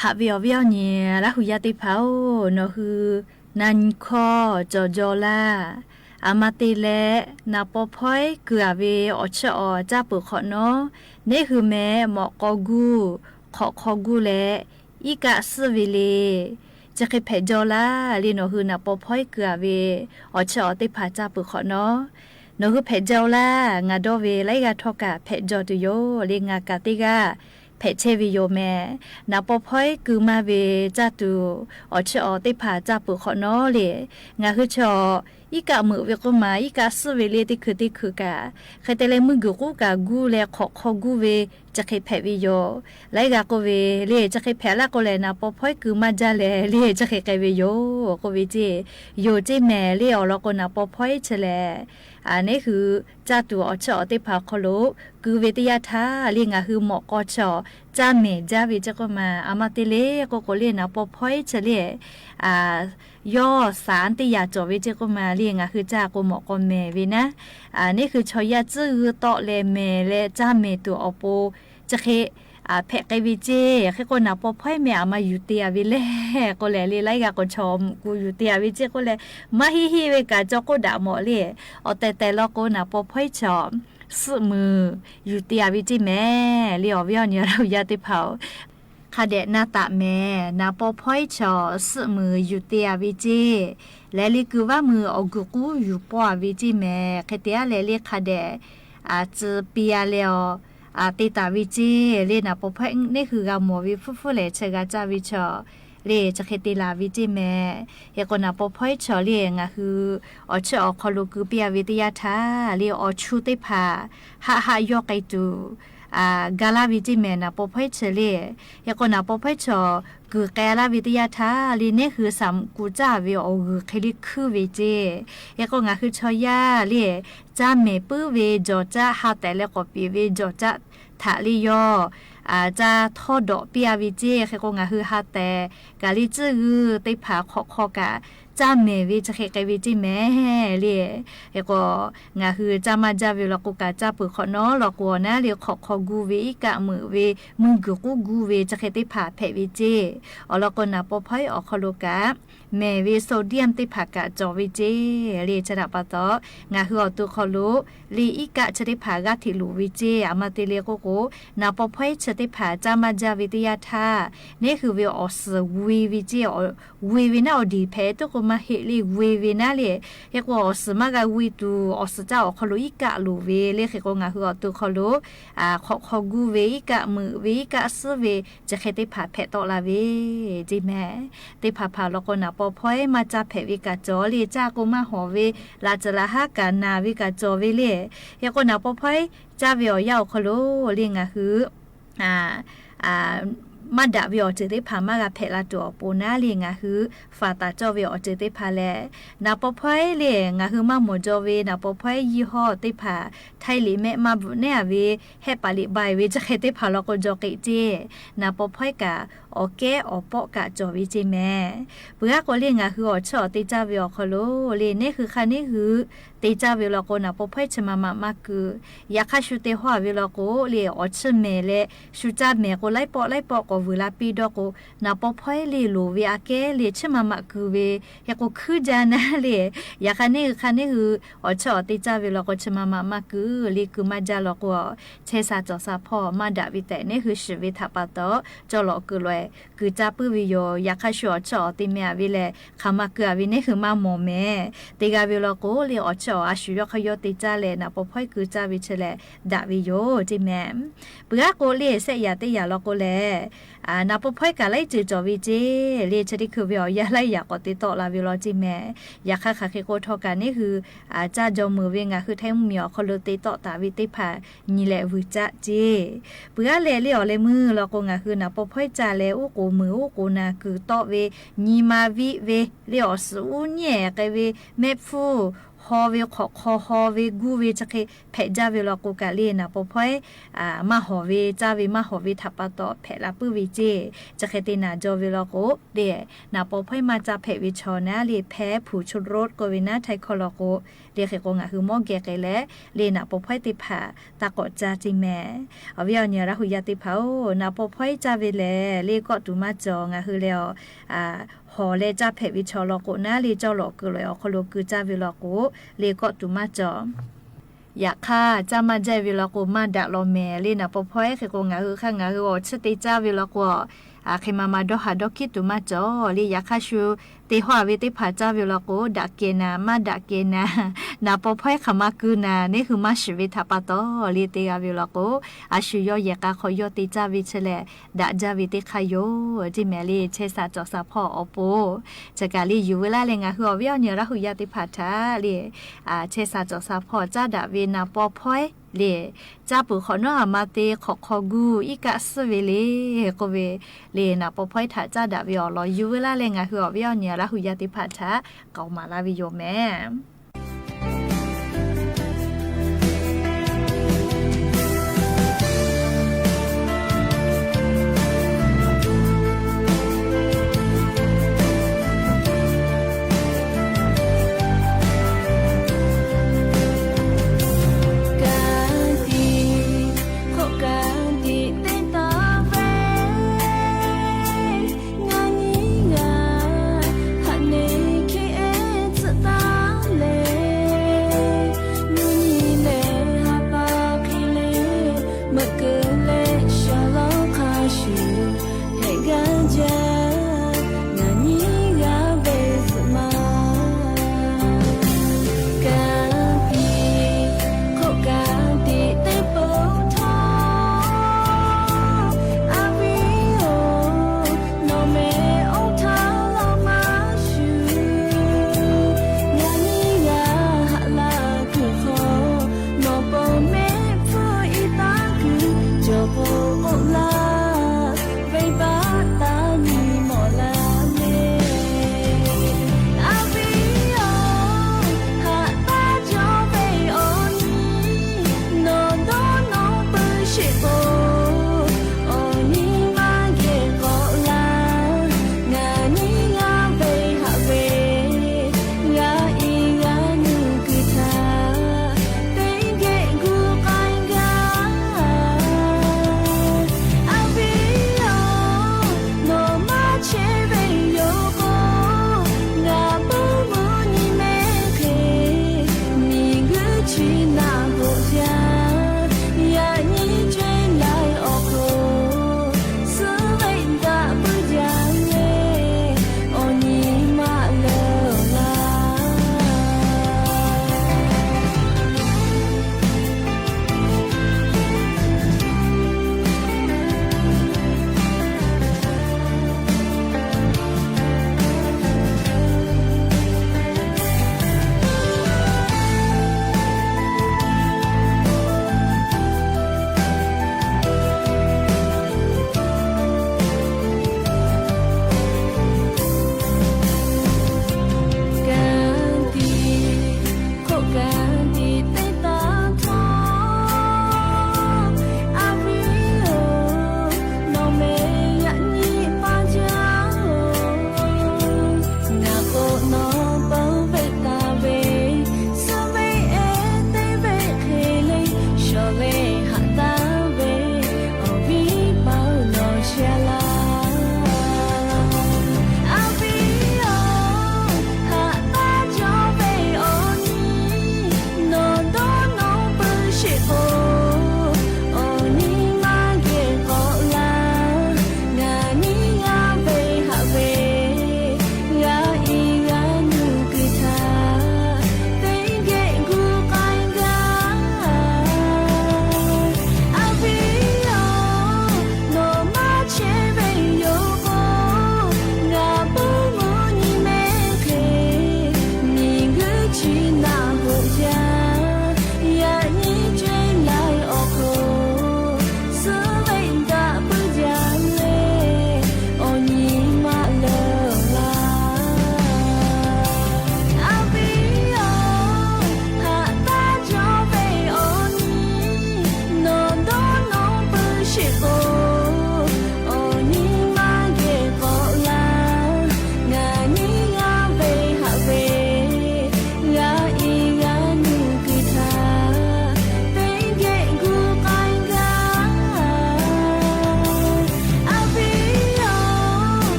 Haꞈ ve awˬ viˉ awˬ nyi Laˇ hu yaˇ teˇ hpaˍ-oˬ, nawˬ hui na nyi hkawˇ cawˬ jaw laˇ. Aˬ ma te leh, naˍ paw hpawehˉ keu-a ve awˬ chiˇ awˬ caˇ peuˬ hk'awꞈ nawˉ, neˇ hui meh mawꞈ k'aw guˇ, hk'awꞈ hk'aw guˇ leh, iˉ kaˆ suhˉ ve le, chi hk'e hpehꞈ jaw laˇ le. Nawˬ hui naˍ paw hpawehˉ keu-a ve awˬ chiˇ awˬ teˇ hpaˍ caˇ peuˬ hk'awꞈ nawˉ, nawˬ hui hpehꞈ jaw laˇ. Ngaˬ dawˇ ve laiˉ g'aˇ htawˇ kaꞈ hpehꞈ jaw tuˬ yoˬ le. Ngaˬ kaꞈ teˇ g'aˇ hpehꞈ chehˇ ve yoˬ meh. Naˍ paw hpawehˉ keu maˇ ve caˇ tuˬ awˬ chiˇ awˬ teˇ hpaˍ caˇ peuˬ hk'awꞈ nawˉ le, ngaˬ hui chaw iˉ kaˆ meuꞈ ve k'oˆ ma, iˉ kaˆ suhˉ ve le teˇ hkui teˇ hkui kaꞈ, hk'e te leh meuˇ guiˬ k'uˉ kaꞈ guˇ leh hk'awꞈ hk'aw guˇ ve chi hk'e hpehꞈ ve yoˬ. Laiˉ g'aˇ k'oˆ ve le, chi hk'e hpehꞈ laˇ k'o lehˬ, naˍ paw hpawehˉ keu maˇ jaˇ leh le, chi hk'e k'ai ve yoˬ k'oˆ ve ceˇ. Yoˬ ceˇ meh le. Awˬ lawn k'o, naˍ paw hpawehˉ chi lehˬ, neˇ hui caˇ tuˬ awˬ chiˇ awˬ teˇ hpaˍ awˬ hk'aw lo keu ve teˇ yanˇ htaˇ le, ngaˬ hui mawꞈ k'aw chaw caˇ mehˍ jaˇ ve ceˇ k'oˆ ma, aˬ ma te le k'oˆ k'o le, naˍ paw hpawehˉ chi le, yawˇ saˍ teˇ yaꞈ cawˬ ve ceˇ k'oˆ ma le, ngaˬ hui caˇ k'o mawꞈ k'aw mehˍ ve naˉ, neˇ hui chaw yaˇ tcuhˉ g'uiˇ tawˆ leh mehˍ leh caˇ mehˍ tuˬ awˬ pon chi hk'e hpehꞈ k'ai ve ceˇ. Hk'e k'o, naˍ paw hpawehˉ meh aˬ ma yuˬ te-a ve le k'oˆ leh le, laiˉ g'aˇ k'o chaw mvuhꞈ ku yuˬ te-a ve ceˇ k'oˆ leh, maˇ heˆ heˆ ve kaꞈ caw k'oˆ daꞈ mawˬ le. Awˬ tehˬ tehˬ law k'o, naˍ paw hpawehˉ chaw suhˆ muiˬ yuˬ te-a ve ceˇ meh le. Awˬ viˉ awˬ nyi Laˇ hu yaˇ teˇ hpaˍ-oˬ, hk'a dehꞈ na taꞈ mehˍ. Naˍ paw hpawehˉ chaw suhˆ muiˬ yuˬ te-a ve ceˇ. Leh le, keu vaˇ muiˬ awˬ guiˬ k'uˉ yuˬ pawˇ-a ve ceˇ meh. Hk'e te-a leh le, hk'a dehꞈ tcuh piˇ-a leh, a, te taˍ ve ceˇ le. Naˍ paw hpawehˉ neˇ hui g'a mawˬ ve hpfuhˇ hpfuhˇ lehˬ, chi g'a caˇ ve chaw le, chi hk'e te laˬ ve ceˇ meh. Hk'e k'o, naˍ paw hpawehˉ chaw le, ngaˬ hui awˬ chiˇ awˬ hk'aw lo keu piˇ-a ve teˇ yanˇ htaˇ le, awˬ chu teˇ hpaˍ haˆ haˆ yawˇ k'ai tuˬ ga laˇ ve ceˇ meh, naˍ paw hpawehˉ chi le. Hk'e k'o, naˍ paw hpawehˉ chaw kuiˬ k'ai laˇ ve teˇ yanˇ htaˇ le, neˇ hui saˍ mvuhꞈ ku caˇ ve awˬ g'uiˬ hk'e le hkuiˉ ve ceˇ. Hk'e k'o, ngaˬ hui chaw yaˇ le, caˇ mehˍ puiˉ ve jawˬ caˆ, ha tehˬ leh k'awꞈ peꞈ ve jawˬ caˆ htaꞈ le yawˇ caˇ htawˇ dawꞈ piˇ-a ve ceˇ. Hk'e k'o, ngaˬ hui ha tehˬ kaꞈ le, tcuhˉ g'uiˇ teˇ hpaˍ hk'awꞈ hk'aw kaꞈ caˇ mehˍ ve chi hk'e k'ai ve ceˇ meh le. Hk'e k'o, ngaˬ hui caˇ maˇ jaˇ ve law k'o kaꞈ, caˇ peuˬ hk'awꞈ nawˉ law k'o, awˬ naˉ le hk'awꞈ hk'aw guˇ ve, iˉ kaˆ meuꞈ ve, meuˇ guiˬ k'uˉ guˇ ve chi hk'e teˇ hpaˍ hpehꞈ ve ceˇ. Awˬ lawn k'o, naˍ paw hpawehˉ awˬ hk'aw lo kaꞈ mehˍ ve sodium teˇ hpaˍ kaꞈ cawˬ ve ceˇ le. Chi htaꞈ pa taw, ngaˬ hui awˬ to hk'aw lo le, iˉ kaˆ chi teˇ hpaˍ g'aˇ hteꞈ loˍ ve ceˇ. Aˬ ma te le k'oˆ k'o, naˍ paw hpawehˉ chi teˇ hpaˍ caˇ maˇ jaˇ ve teˇ yanˇ htaˇ, neˇ hui ve awˬ suhˍ g'oˇ ve ceˇ. G'oˇ ve naˉ awˬ diˬ hpehꞈ tuˉ k'o maˇ heˆ le, g'oˇ ve naˉ le. Hk'e k'o, awˬ suhˍ maˇ g'a g'oˇ tuˬ, awˬ suhˍ caˇ awˬ hk'aw lo iˉ kaˆ loˍ ve le. Hk'e k'o, ngaˬ hui awˬ to hk'aw lo hk'awꞈ hk'aw guˇ ve, iˉ kaˆ meuꞈ ve, iˉ kaˆ suhˉ ve chi hk'e teˇ hpaˍ hpehꞈ tawˆ la ve ceˇ meh. Teˇ hpaˍ hpaˍ law k'o, naˍ paw hpawehˉ maˇ caˇ hpehꞈ ve kaꞈ cawˬ le. Caˇ k'o maˇ hawˍ ve, laꞈ ceuˬ laꞈ haˉ kaꞈ naˬ ve kaꞈ cawˬ ve le. Hk'e k'o, naˍ paw hpawehˉ caˇ ve awˬ yanˇ awˬ hk'aw lo le, ngaˬ hui maˇ daꞈ ve awˬ ceuˬ teˇ hpaˍ maˇ g'a hpehꞈ la tuˬ awˬ pon naˉ le, ngaˬ hui faˍ taˍ cawˇ ve awˬ ceuˬ teˇ hpaˍ lehˬ, naˍ paw hpawehˉ le, ngaˬ hui maˇ mawˬ jaw ve naˍ paw hpawehˉ ยี่ห้อ teˇ hpaˍ, htaiˇ liꞈ mehˆ maˇ bvuhꞈ nehˉ-a ve, hehˆ paˍ liꞈ bai ve chi hk'e teˇ hpaˍ law k'o, jaw k'eꞈ ceˇ. Naˍ paw hpawehˉ kaꞈ awˬ kehˉ awˬ pawˆ kaꞈ cawˬ ve ceˇ meh. Peuˬ aˉ k'o le, ngaˬ hui awˬ chiˇ awˬ te caˇ ve awˬ hk'aw lo le, neˇ hui hk'a neˇ hui te caˇ ve law k'o, naˍ paw hpawehˉ chi ma ma maˇ keu. Yaꞈ hk'aˇ, shu te hawˇ-a ve law k'o le, awˬ chiˇ mehˍ leh shu caˇ mehˍ k'o, laiˉ pawˆ laiˉ pawˆ k'awꞈ vuiˬ la piˇ dawˇ k'o, naˍ paw hpawehˉ le loˍ ve aꞈ kehˉ le chiˇ ma ma keu ve. Hk'e k'o, hkuiˉ jaˇ naˉ le. Yaꞈ hk'aˇ, neˇ hui hk'a neˇ hui awˬ chiˇ awˬ te caˇ ve law k'o, chi ma ma maˇ keu le. Keu maˇ jaˇ law k'o, chehˇ sha cawˬ sha hpawˇ maˇ daꞈ ve tehꞈ neˇ hui shiˍ ve htaꞈ pa taw, cawˇ lawꞈ keu lawꞈ e keu caˇ puiˉ ve yoˬ. Yaꞈ hk'aˇ, shu awˬ chiˇ awˬ te meh-a ve lehˬ, hk'aˬ ma keu-a ve neˇ hui maˇ mawˬ meh. Te g'a ve law k'o le, awˬ chiˇ awˬ a shu yawˇ hk'a yawˇ te caˇ leh naˍ paw hpawehˉ keu caˇ ve chi lehˬ, daꞈ ve yoˬ ceˇ meh. Peuˬ aˉ k'o le, sehˆ yaꞈ teˇ yaꞈ law k'o lehˬ, naˍ paw hpawehˉ kaꞈ laiˉ ceuˬ cawˬ ve ceˇ le. Chi teˇ hkui ve awˬ yanˇ laiˉ yaꞈ k'awꞈ te tawˆ la ve law ceˇ meh. Yaꞈ hk'aˇ, hk'aˬ hk'e k'o htawˇ kaꞈ neˇ hui caˇ jaw meuˍ ve ngaˬ hui htaiˇ mvuhˇmiˬ awˬ hk'aw lo te tawˆ taˍ ve teˇ hpaˍ nyi leh vuiˬ caˆ ceˇ. Peuˬ aˉ leh le, awˬ leh meuˇ law k'o, ngaˬ hui naˍ paw hpawehˉ caˇ leh uˉ k'oˍ meuˍ uˉ k'oˍ naˬ kuiˬ tawˆ ve, nyi ma viˆ ve le, awˬ suhˍ uˉ nyi-ehˍ k'ai ve, mehˆ hpfuhˇ haw ve hk'awꞈ hk'aw haw ve guˇ ve chi hk'e hpehꞈ jaˇ ve law k'o kaꞈ le, naˍ paw hpawehˇ maˇ hawˍ ve, caˇ ve maˇ hawˍ ve htaꞈ pa taw hpehꞈ la puiˉ ve ceˇ. Chi hk'e te naˍ jaw ve law k'o le, naˍ paw hpawehˇ maˇ caˇ hpehꞈ ve chaw naˉ le, hpehˇ hpu chu roˆ k'oˆ ve naˉ Htaiˇ hkawˇ law k'o, le hk'e k'o ngaˬ hui mawˇ geh k'ai leh le, naˍ paw hpawehˇ teˇ hpaˍ taˇ k'awꞈ caˇ ceˇ mehˍ. Awˬ viˉ awˬ nyi Laˇ hu yaˇ teˇ hpaˍ-oˬ, naˍ paw hpawehˇ caˇ ve lehˬ le kawˆ tuˬ maˇ cawˬ. Ngaˬ hui leh awˬ hawˍ leh caˇ hpehꞈ ve chaw law k'o naˉ le, cawˇ lawꞈ kuiˬ lawꞈ awˬ hk'aw lo keu caˇ ve law k'o le kawˆ tuˬ maˇ cawˬ. Yaꞈ hk'aˇ, caˇ maˇ jaˇ ve law k'o maˇ daꞈ law mehˍ le. Naˍ paw hpawehˇ hk'e k'o ngaˬ hui hk'aˇ ngaˬ hui awˬ chi te caˇ ve law k'o, hk'e ma ma dawˇ haˍ dawˇ hkiˉ tuˬ maˇ cawˬ le. Yaꞈ hk'aˇ shu te hawˇ ve teˇ hpaˍ caˇ ve law k'o, daꞈ kehˬ naˍ maˇ daꞈ kehˬ naˍ, naˍ paw hpawehˇ hk'aˬ ma keu naˍ, neˇ hui maˇ shiˍ ve htaꞈ pa taw le te g'a ve law k'o, a shu yawˇ yehˬ k'a hk'aw yawˇ te caˇ ve chi lehˬ, daꞈ jaˇ ve teˇ hk'aˇ yoˬ ceˇ mehˍ le. Chehˇ sha cawˬ sha hpawˇ awˬ pon chi kaꞈ le yuˬ ve laˇ leh ngaˬ hui awˬ viˉ awˬ nyi Laˇ hu yaˇ teˇ hpaˍ htaꞈ le chehˇ sha cawˬ sha hpawˇ caˇ daꞈ ve naˍ paw hpawehˇ le, caˇ peuˬ hk'awꞈ nawˉ aˬ ma te hk'awꞈ hk'aw guˇ iˉ kaˆ suhˉ ve le k'oˆ ve le, naˍ paw hpawehˇ htaꞈ caˇ daꞈ ve awˬ lawn yuˬ ve laˇ leh ngaˬ hui awˬ viˉ awˬ nyi Laˇ hu yaˇ teˇ hpaˍ htaꞈ k'aoˍ maˍ laˇ ve yoˬ mehˍ. Ka tiꞈ, hk'oˆ ka tiꞈ teˇ taˇ ve, ngaˬ nyi ngaˬ hk'aˬ ne hk'e tcuhˆ taˍ le.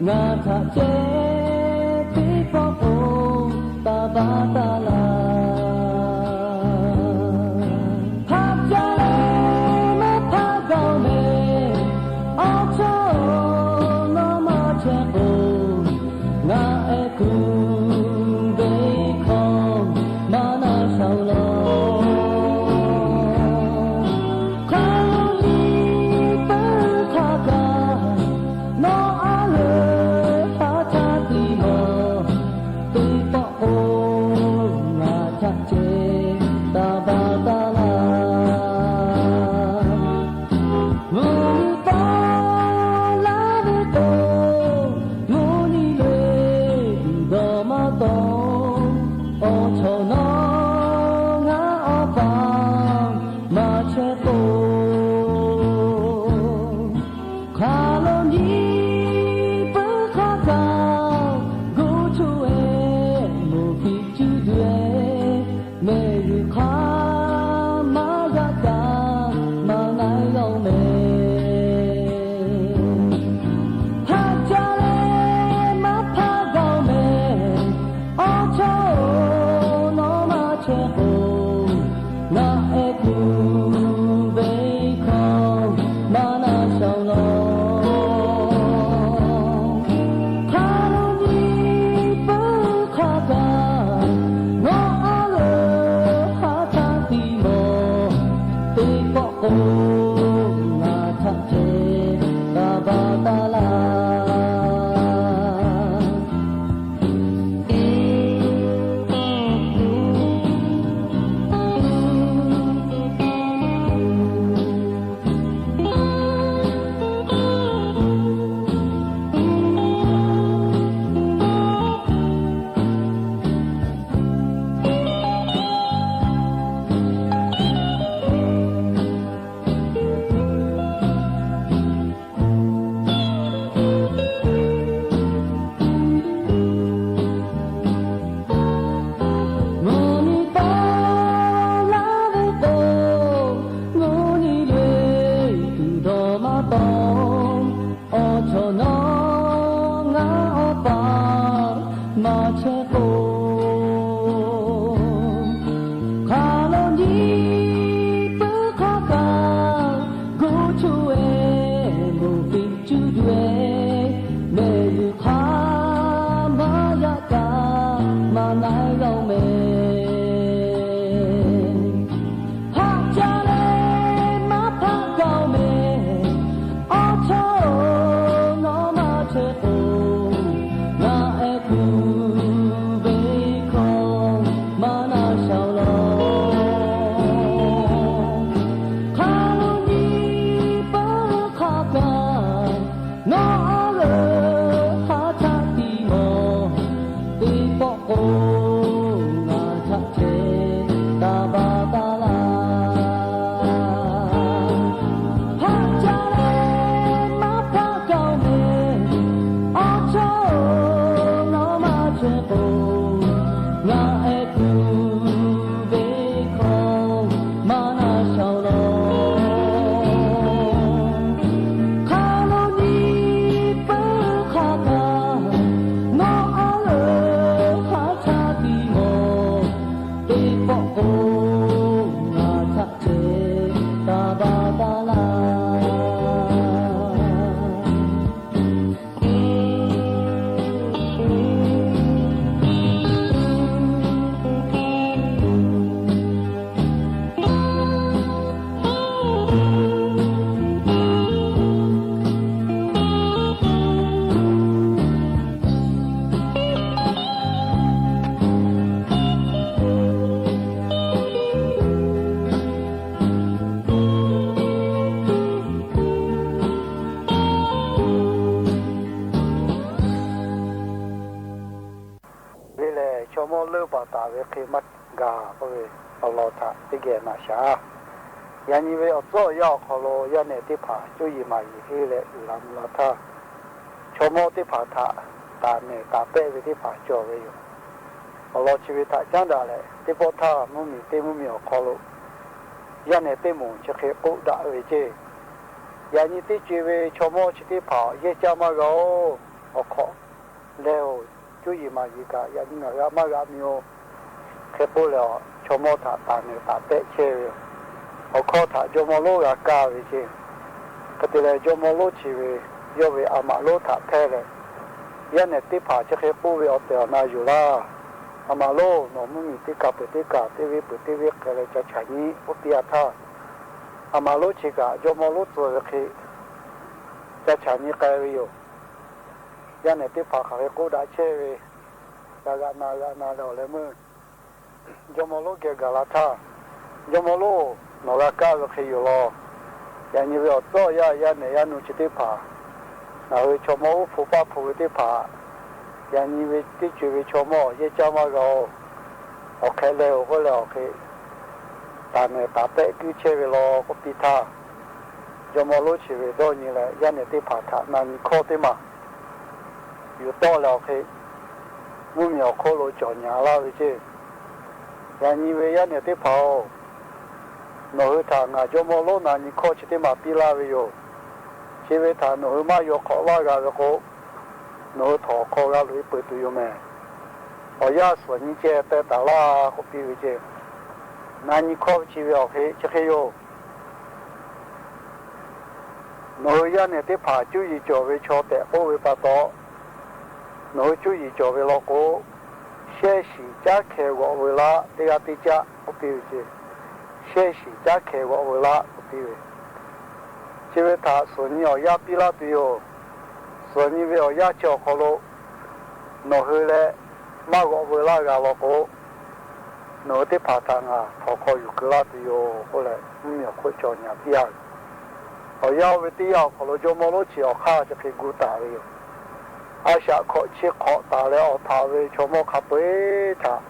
Ngaˬ htaꞈ ceh teˇ pawˆ k'o, taˍ baˬ taˍ laˇ. Hpaˆ caˇ leh maˇ hpaˆ gaˬ mehˍ, awˬ chawˇ-oˬ, nawˬ maˇ chehˇ k'o, ngaˬ ehˉ kuˬ ve hkawˇ maˇ na shaˍ law. Hk'a lo nyi peuˬ hk'a kaꞈ, nawˬ a leuˬ ha htaˇ tiˉ mawˬ, teˇ pawˆ k'o ngaˬ htaꞈ ceh taˍ baˬ taˍ laˇ. Mvuhˇ miˬ paw laˇ ve k'o, mvuhˇ nyi le dawˬ maˇ tawˆ, awˬ chawˇ nawˬ ngaˬ awˬ paˍ maˇ chehˇ k'o, hk'a lo nyi peuˬ hk'a kaꞈ, gu chu e moˬ piˇ cuˇ duˬ e, mehˬ yuˬ hk'aˇ maˇ yaꞈ kaꞈ maˇ na g'a-oˬ mehˍ. Hpaˆ caˇ leh maˇ hpaˆ gaˬ-oˬ mehˍ, awˬ chawˇ-oˬ, nawˬ maˇ chehˇ k'o, ngaˬ ehˉ kuˬ ve hkawˇ maˇ na shaˍ law. Hk'a lo nyi peuˬ hk'a kaꞈ, nawˬ a leuˬ ha htaˇ tiˉ mawˬ, teˇ pawˆ k'o ngaˬ htaꞈ ceh taˍ baˬ taˍ laˇ. Mvuhˇ nyi paw laˇ ve k'o, mvuhˇ nyi le tuˬ dawˬ maˇ tawˆ, awˬ chawˇ nawˬ ngaˬ awˬ paˍ maˇ chehˇ k'o, hk'a lo nyi peuˬ hk'a kaꞈ, gu chu e moˬ piˇ cuˇ duˬ e, mehˬ yuˬ hk'aˇ maˇ yaꞈ kaꞈ maˇ na g'a-oˬ mehˍ. Hpaˆ caˇ leh maˇ hpaˆ gaˬ-oˬ mehˍ, awˬ chawˇ-oˬ, nawˬ maˇ chehˇ k'o, ngaˬ ehˉ kuˬ ve hkawˇ maˇ na shaˍ law. Hk'a lo nyi peuˬ hk'a kaꞈ, nawˬ a leuˬ ha htaˇ tiˉ mawˬ, teˇ pawˆ k'o ngaˬ htaꞈ ceh taˍ baˬ taˍ laˇ. Hpaˆ caˇ leh maˇ hpaˆ gaˬ-oˬ mehˍ, awˬ chawˇ-oˬ, nawˬ maˇ chehˇ k'o, ngaˬ ehˉ kuˬ ve hkawˇ maˇ na shaˍ law. Hk'a lo nyi peuˬ hk'a kaꞈ, nawˬ a leuˬ ha htaˇ tiˉ mawˬ, teˇ pawˆ k'o ngaˬ htaꞈ ceh taˍ baˬ taˍ laˇ. Ve lehˬ, chaw mawˇ leuˆ baˬ taˍ ve hk'e maˇ gaˬ k'oˆ ve awˬ lawn htaꞈ teˇ geh naꞈ shaˍ. Yaꞈ nyi ve awˬ tcuhˉ awˬ yanˇ awˬ hk'aw lo yaˇ nehˬ teˇ hpaˍ cuˇ yiˍ maˍ yiˍ henˇ leh uiˍ la mvuh la htaˇ, chaw mawˇ teˇ hpaˍ htaꞈ taˍ nehˬ taˍ pehˆ ve teˇ hpaˍ cawˬ ve yoˬ. Awˬ lawn chi ve htaꞈ caˉ daꞈ leh, teˇ pawˆ htaˇ mvuhˇ miˬ teˇ mvuhˇ miˬ awˬ hk'aw lo yaˇ nehˬ teˇ moˍ chi hk'e k'oˆ daꞈ ve ceˇ. Yaꞈ nyi teˇ co-e ve chaw mawˇ chi teˇ hpaˍ yehˇ caˇ maˇ g'a-oˬ. awˬ hk'awꞈ leh-oˬ, cuˇ yiˍ maˍ yiˍ kaꞈ yaꞈ nyi ngaˬ hui a maˇ g'a mi-oˬ. Hk'e k'oˆ leh, chaw mawˇ htaꞈ taˍ neˬ taˍ tehˆ chehˇ ve yoˬ. Awˬ hkawˇ htaꞈ jawˇmawˇ lonˉ g'a kaˇ ve ceˇ. Hk'e te leh, jawˇmawˇ lonˉ chi ve yawˇ ve a maꞈ lonˉ htaꞈ hpehˇ leh, yaˇ nehˬ teˇ hpaˍ chi hk'e k'oˆ ve awˬ tehˬ awˬ na yuˬ laˇ. A maꞈ lonˉ, nawˬ mvuhˇmiˬ teˇ kaˬ peuˬ teˇ kaˬ, teˇ venˇ peuˬ teˇ venˇ k'ai leh ca chaꞈ nyi k'oˆ piˇ-a htaˇ, a maꞈ lonˉ chi kaꞈ jawˇmawˇ lonˉ tcuh ve hk'e ca chaꞈ nyi k'ai ve yoˬ. Yaˇ nehˬ teˇ hpaˍ hk'aˬ hk'e k'oˆ daꞈ chehˇ ve, g'a g'aꞈ na g'aꞈ na leh awˬ leh meuˇ jawˇmawˇ lonˉ geh gaˬ la htaˇ, Jawˇmawˇ lonˉ-oˬ, nawˬ g'a kaˇ ve hk'e yoˬ law. Yaꞈ nyi ve awˬ tcuhˉ awˬ yanˇ, yaˇ nehˬ yaˇ nu chi teˇ hpaˍ, ngaˬ hui chaw mawˇ uˉ hpu paˇ hpu ve teˇ hpaˍ, yaꞈ nyi ve teˇ co-e ve chaw mawˇ yehˇ caˇ maˇ g'a-oˬ. Awˬ hk'e leh-oˬ k'oˆ leh awˬ hk'e taˍ neˬ taˍ tehˆ kuiˇ chehˇ ve law k'oˆ piˇ htaˇ, jawˇmawˇ lonˉ chi ve dawˇ nyi leh yaˇ nehˬ teˇ hpaˍ htaꞈ na nyi hkawˇ teˇ maˬ yuˬ tawˆ leh awˬ hk'e mvuhˇmiˬ awˬ hk'oˆ lo cawˬ nyi laˇ ve ceˇ. Yaꞈ nyi ve yaˇ nehˬ teˇ hpaˍ-oˬ, nawˬ hui htaꞈ ngaˬ jawˇmawˇ lonˉ na nyi hkawˇ chi teˇ maˬ piˇ laˇ ve yoˬ. Chi ve htaꞈ nawˬ hui maˇ yaw hk'awꞈ laˇ g'a ve k'o, nawˬ hui htawnˍ hk'aw g'a loꞈ-e peuˬ tuˬ yoˬ mehˍ. Awˬ yanˇ suhˍ nyi ceh teh taˍ laˇ k'oˆ piˇ ve ceˇ. Na nyi hkawˇ ve chi ve awˬ hk'e chi hk'e yoˬ. Nawˬ hui yaˇ nehˬ teˇ hpaˍ cuˇ yiˍ cawˬ ve chaw tehꞈ k'oˆ ve pa taw, nawˬ hui cuˇ yiˍ cawˬ ve law k'o, shehˇ shiˍ caˉ hkeh g'awꞈ veu laˆ teˇ g'aˇ teˇ caˆ k'oˆ piˇ ve ceˇ. Shehˇ shiˍ caˉ hkeh g'awꞈ veu laˆ k'oˆ piˇ ve, chi ve htaꞈ suhˍ nyi awˬ yanˇ piˇ laˇ tuˬ yoˬ. Suhˍ nyi ve awˬ yanˇ chi awˬ hk'aw lo nawˬ hui leh maˇ g'awꞈ veu laˇ g'a law k'o, nawˬ hui teˇ hpaˍ htaꞈ ngaˬ htawnˍ hk'aw yuˬ keu laˇ tuˬ yoˬ k'oˆ leh, mvuhˇmiˬ awˬ hk'oˆ cawˬ nyi piˇ-a ve. Awˬ yanˇ oˇ ve teˇ yanˇ awˬ hk'aw lo jawˇmawˇ lonˉ chi awˬ hk'aˇ chi hk'e gu taˍ ve yoˬ. A shaꞈ hkawꞈ chi hk'awꞈ taˍ leh awˬ htaꞈ ve chaw mawˇ hk'a peu-eˬ htaꞈ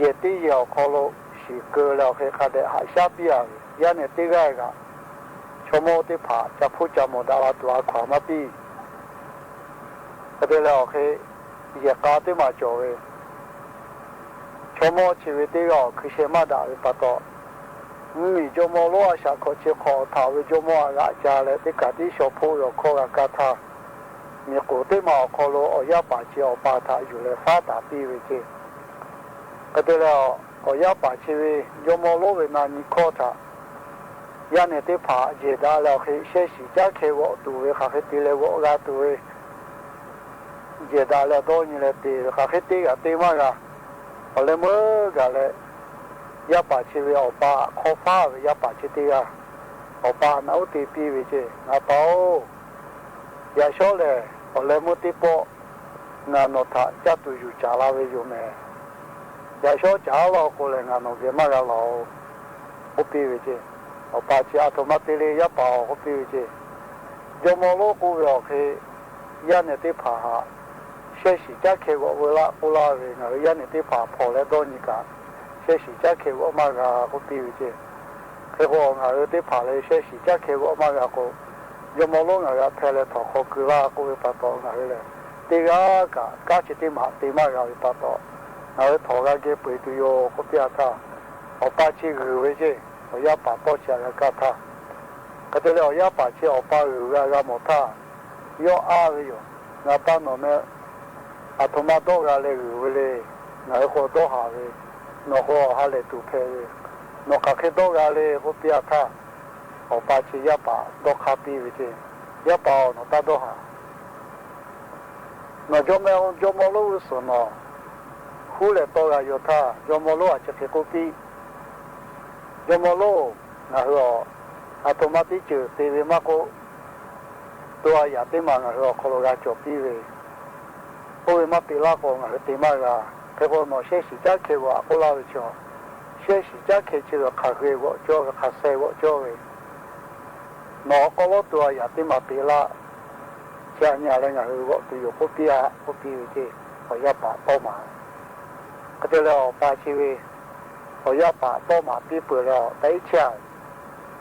yehˬ teˇ yehˬ awˬ hk'aw lo shiˍ keu leh awˬ hk'e hk'a dehꞈ haꞈ shaˉ piˇ-a ve, yaˇ nehˬ teˇ g'aˇ kaꞈ chaw mawˇ teˇ hpaˍ ca hpuˇ ca mawˬ daꞈ la tuˬ a hkaw-anˬ maˇ piˇ. Hk'e te leh awˬ hk'e yehˬ k'a teˇ maˬ cawˬ ve, chaw mawˇ chi ve teˇ g'aˇ awˬ hkui sheh maˇ daꞈ ve pa taw, mvuhˇmiˬ jawˇmawˇ lonˉ a shaꞈ hkawꞈ chi hk'awꞈ awˬ htaꞈ ve jawˇmawˇ a g'aꞈ ca leh teˇ kaˬ tiˉ shaw hpoˆ ve awˬ hkawˇ g'a kaˇ htaˇ, miˬ k'oˍ teˇ maˬ awˬ hk'aw lo awˬ yaˇ paˍ chi awˬ pa htaꞈ yuˬ leh faˉ taˍ piˇ ve ceˇ. Hk'e te leh, awˬ yaˇ paˍ chi ve jawˇmawˇ lonˉ ve na nyi hkawˇ htaꞈ yaˇ nehˬ teˇ hpaˍ jehˬ daꞈ leh awˬ hk'e shehˇ shiˍ caˉ hkeh g'awꞈ tuˬ ve hk'aˬ hk'e te leh g'awꞈ g'a tuˬ ve, jehˬ daꞈ leh dawˇ nyi leh te ve hk'aˬ hk'e te g'a te maˇ g'a. Awˬ leh meuˇ gaˬ leh, yaˇ paˍ chi ve awˬ pa hk'aw faˉ ve yaˇ paˍ chi teˇ g'aˇ, awˬ pa naꞈ uˉ te piˇ ve ceˇ, Ngaˬ pa-oˬ, yaꞈ shawˉ lehˬ awˬ leh meuˇ teˇ pawˆ ngaˬ nawˬ htaꞈ caˇ tuˬ yuˬ caˍ la ve yoˬ mehˍ. Yaꞈ shawˉ caˍ laˇ k'o lehˬ ngaˬ nawˬ geh maˇ g'a laˬ-oˬ k'oˆ piˇ ve ceˇ. Awˬ pa chi a htoꞈ ma te le yaˇ paˍ-oˬ k'oˆ piˇ ve ceˇ. Jawˇmawˇ lonˉ k'oˆ ve awˬ hk'e, yaˇ nehˬ teˇ hpaˍ htaꞈ shehˇ shiˍ caˉ hkeh g'awꞈ veu laˆ k'oˆ laˇ ve, ngaˬ hui yaˇ nehˬ teˇ hpaˍ hpawˬ leh dawˇ nyi kaꞈ, shehˇ shiˍ caˉ hkeh g'awꞈ maˇ g'a k'oˆ piˇ ve ceˇ. Hk'e k'o, ngaˬ hui teˇ hpaˍ lehˬ shehˇ shiˍ caˉ hkeh g'awꞈ maˇ g'a k'o, jawˇmawˇ lonˉ ngaˬ hui htaꞈ hpeh leh htawnˍ hk'aw keu laˇ k'oˆ ve pa taw, ngaˬ hui lehˬ teˇ g'aˇ kaꞈ kanˉ chi teˇ maˬ te maˇ g'a ve pa taw, ngaˬ hui htawnˍ g'a geh peu-eˬ tuˬ yoˬ k'oˆ piˇ-a htaˇ, awˬ pa chi g'uiˬ ve ceˇ. Awˬ yaˇ paˍ tawˇ chi htaꞈ g'a kaˇ htaˇ, hk'e te leh awˬ yaˇ paˍ chi awˬ pa g'uiˬ g'a g'a mawˬ htaˇ, yawˇ aˇ ve yoˬ. Ngaˬ pa nawˬ meh a htoꞈ ma dawˇ g'a leh g'uiˬ ve le. Ngaˬ hui k'o dawˇ haˍ ve, nawˬ k'o ha lehˬ tuˬ hpehꞈ ve, nawˬ hk'aˬ hk'e dawˇ g'a le k'oˆ piˇ-a htaˇ, awˬ pa chi yaˇ paˍ dawˇ hk'aˇ piˇ ve ceˇ. Yaˇ paˍ-oˬ, nawˬ taˇ dawˇ haˍ. Nawˬ jawˇmawˇ, jawˇmawˇ lonˉ g'uˇ suhˍ nawˬ huˉ leh tawˇ g'a yaw htaˇ, jawˇmawˇ lonˉ a chi hk'e k'oˆ piˇ. Jawˇmawˇ lonˉ-oˬ, ngaˬ hui a htoꞈ ma teˇ ceuˬ te ve maˇ k'oˆ, to a yaꞈ teˇ maˬ ngaˬ hui awˬ hk'aw lo g'a cawˬ piˇ ve, oˇ ve maˇ te laˇ k'o ngaˬ hui te maˇ g'a. Hk'e k'o nawˬ shehˇ shiˍ caˉ hkeh g'awꞈ k'oˆ laˇ ve chaw, shehˇ shiˍ caˉ hkeh chi ve hk'aˬ hk'e g'awꞈ cawˇ ve, hk'aˬ sheh g'awꞈ cawˇ ve, nawˬ awˬ hk'aw lo to a yaꞈ teˇ maˬ te laˇ. Chi aꞈ nyi leh ngaˬ hui g'awꞈ tuˬ yoˬ k'oˆ piˇ-a k'oˆ piˇ ve ceˇ. Awˬ yaˇ paˍ tawˇ maˍ. Hk'e te leh awˬ pa chi ve awˬ yaˇ paˍ tawˇ maˍ piˇ peuˬ leh awˬ ta iˉ chaˇ.